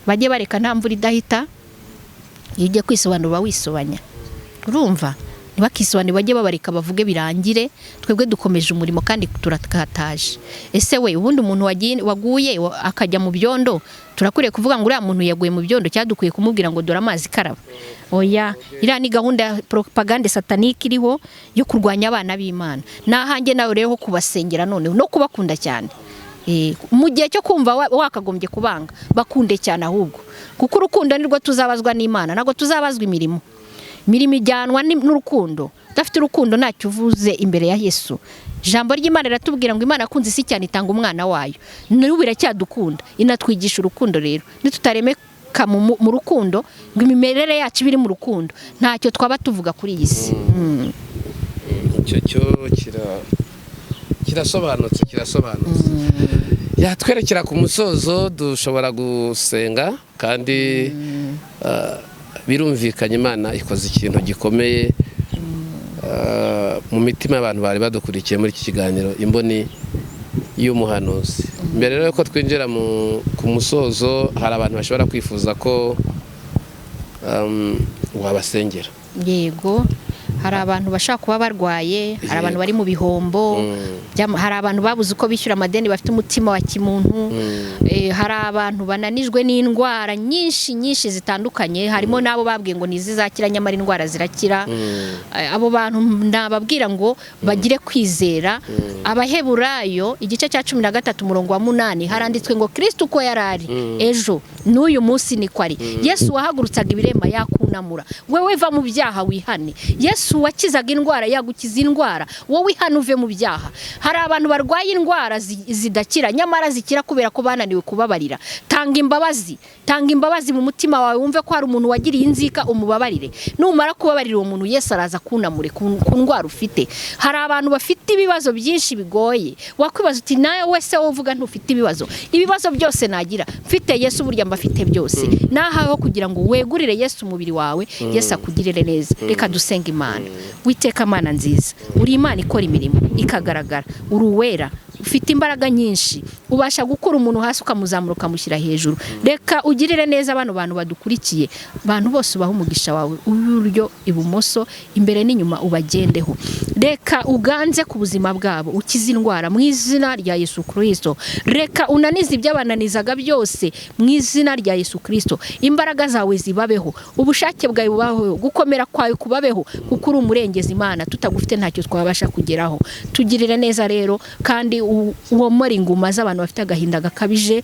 bajye bareka, nta mvura idahita. Iyo ugiye kwisobanura uba wisobanya. Urumva, Ntibakisobanure, bajye babareka bavuge birangire. Twebwe dukomeje umurimo kandi turakataje. Ese we, ubundi umuntu waguye akajya mu byondo, turakwiriye kuvuga ngo uriya muntu yaguye mu byondo, cyangwa dukwiye kumubwira ngo dore amazi, karaba? Oya, iriya ni gahunda ya propagande satanique iriho yo kurwanya abana b'Imana. Nahanjye nawe rero ho kubasengera noneho no kubakunda cyane. Mu gihe cyo kumva wakagombye kubanga, bakunde cyane ahubwo, kuko urukundo nirwo tuzabazwa n'Imana, ntabwo tuzabazwa imirimo. Imirimo ijyanwa n'urukundo. Udafite urukundo ntacyo uvuze imbere ya Yesu. Ijambo ry'Imana riratubwira ngo Imana yakunze isi cyane itanga umwana wayo. N'ubu iracyadukunda, inatwigisha urukundo. Rero nitutaremeka mu rukundo, ngo imimerere yacu ibe iri mu rukundo, ntacyo twaba tuvuga kuri iyi si. Icyo cyo kirasobanutse, kirasobanutse. Yatwerekera ku musozo, dushobora gusenga kandi birumvikanye, Imana ikoze ikintu gikomeye mu mitima y'abantu bari badukurikiye muri iki kiganiro Imboni y'Umuhanuzi. Mbere rero ko twinjira ku musozo, hari abantu bashobora kwifuza ko wabasengera. Yego, hari abantu bashobora kuba barwaye, hari abantu bari mu bihombo, hari abantu babuze uko bishyura amadeni, bafite umutima wa kimuntu, hari abantu bananijwe n'indwara nyinshi nyinshi zitandukanye, harimo n'abo babwiye ngo ntizizakira nyamara indwara zirakira. Abo bantu nababwira ngo bagire kwizera. Abaheburayo igice cya 13 umurongo wa 8, haranditswe ngo Kristo uko yari ari ejo n'uyu munsi niko ari. Yesu wahagurutsaga ibirema yakunamura wewe, va mu byaha wihane. Yesu wakizaga indwara yagukiza indwara, wowe ihane uve mu byaha. Hari abantu barwaye indwara zidakira nyamara zikira kubera ko bananiwe kubabarira. Tanga imbabazi, tanga imbabazi mu mutima wawe, wumve ko hari umuntu wagiriye inzika, umubabarire. Numara kubabarira uwo muntu, Yesu araza kunamure ku ndwara ufite. Hari abantu bafite ibibazo byinshi bigoye, wakwibaza uti nawe wese wowe uvuga ntufite ibibazo? Ibibazo byose nagira mfite Yesu, burya mba mfite byose. Nahaweho kugira ngo wegurire Yesu umubiri wawe, Yesu akugirire neza. Reka dusenge Imana. Witeka Mana nziza, uri Imana ikora imirimo ikagaragara, uri uwera, ufite imbaraga nyinshi, ubasha gukura umuntu hasi ukamuzamura ukamushyira hejuru. Reka ugirire neza bano bantu badukurikiye, abantu bose ubahe umugisha wawe, iburyo, ibumoso, imbere n'inyuma, ubagendeho. Reka uganze ku buzima bwabo, ukize indwara mu izina rya Yesu Kirisito. Reka unanize ibyabananizaga byose mu izina rya Yesu Kirisito. Imbaraga zawe zibabeho, ubushake bwawe bubabeho, gukomera kwawe kubabeho, kuko uri umurengezi Imana, tutagufite ntacyo twabasha kugeraho. Tugirire neza rero, kandi womore inguma z'abantu bafite agahinda gakabije,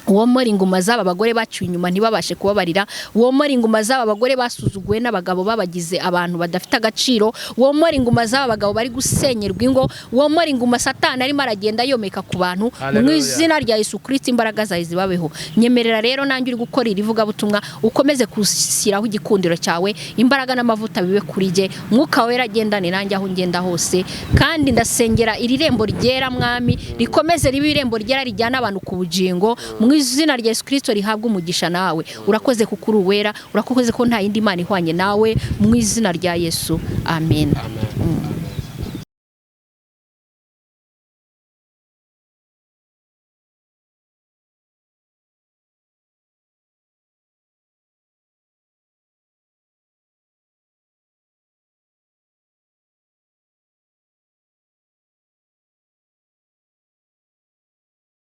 womora inguma z'aba bagore baciwe inyuma ntibabashe kubabarira, womora inguma z'aba bagore basuzuguwe n'abagabo babagize abantu badafite agaciro, womora inguma z'aba bagabo bari gusenyerwa ingo, womora inguma Satani arimo aragenda yomeka ku bantu mu Hallelujah. izina rya Yesu Kristo. Imbaraga zawe zibabeho. Nyemerera rero nanjye uri gukora iri vugabutumwa, ukomeze gushyiraho igikundiro cyawe, imbaraga n'amavuta bibe kuri jye, Mwuka Wera agendane nanjye aho ngenda hose. Kandi ndasengera iri rembo ryera, Mwami, rikomeze ribe irembo ryera rijyana abantu ku bugingo mu izina rya Yesu Kristo, rihabwa umugisha. Nawe urakoze kuko uri uwera, urakoze ko nta yindi Mana ihwanye nawe, mu izina rya Yesu, amen. Amen.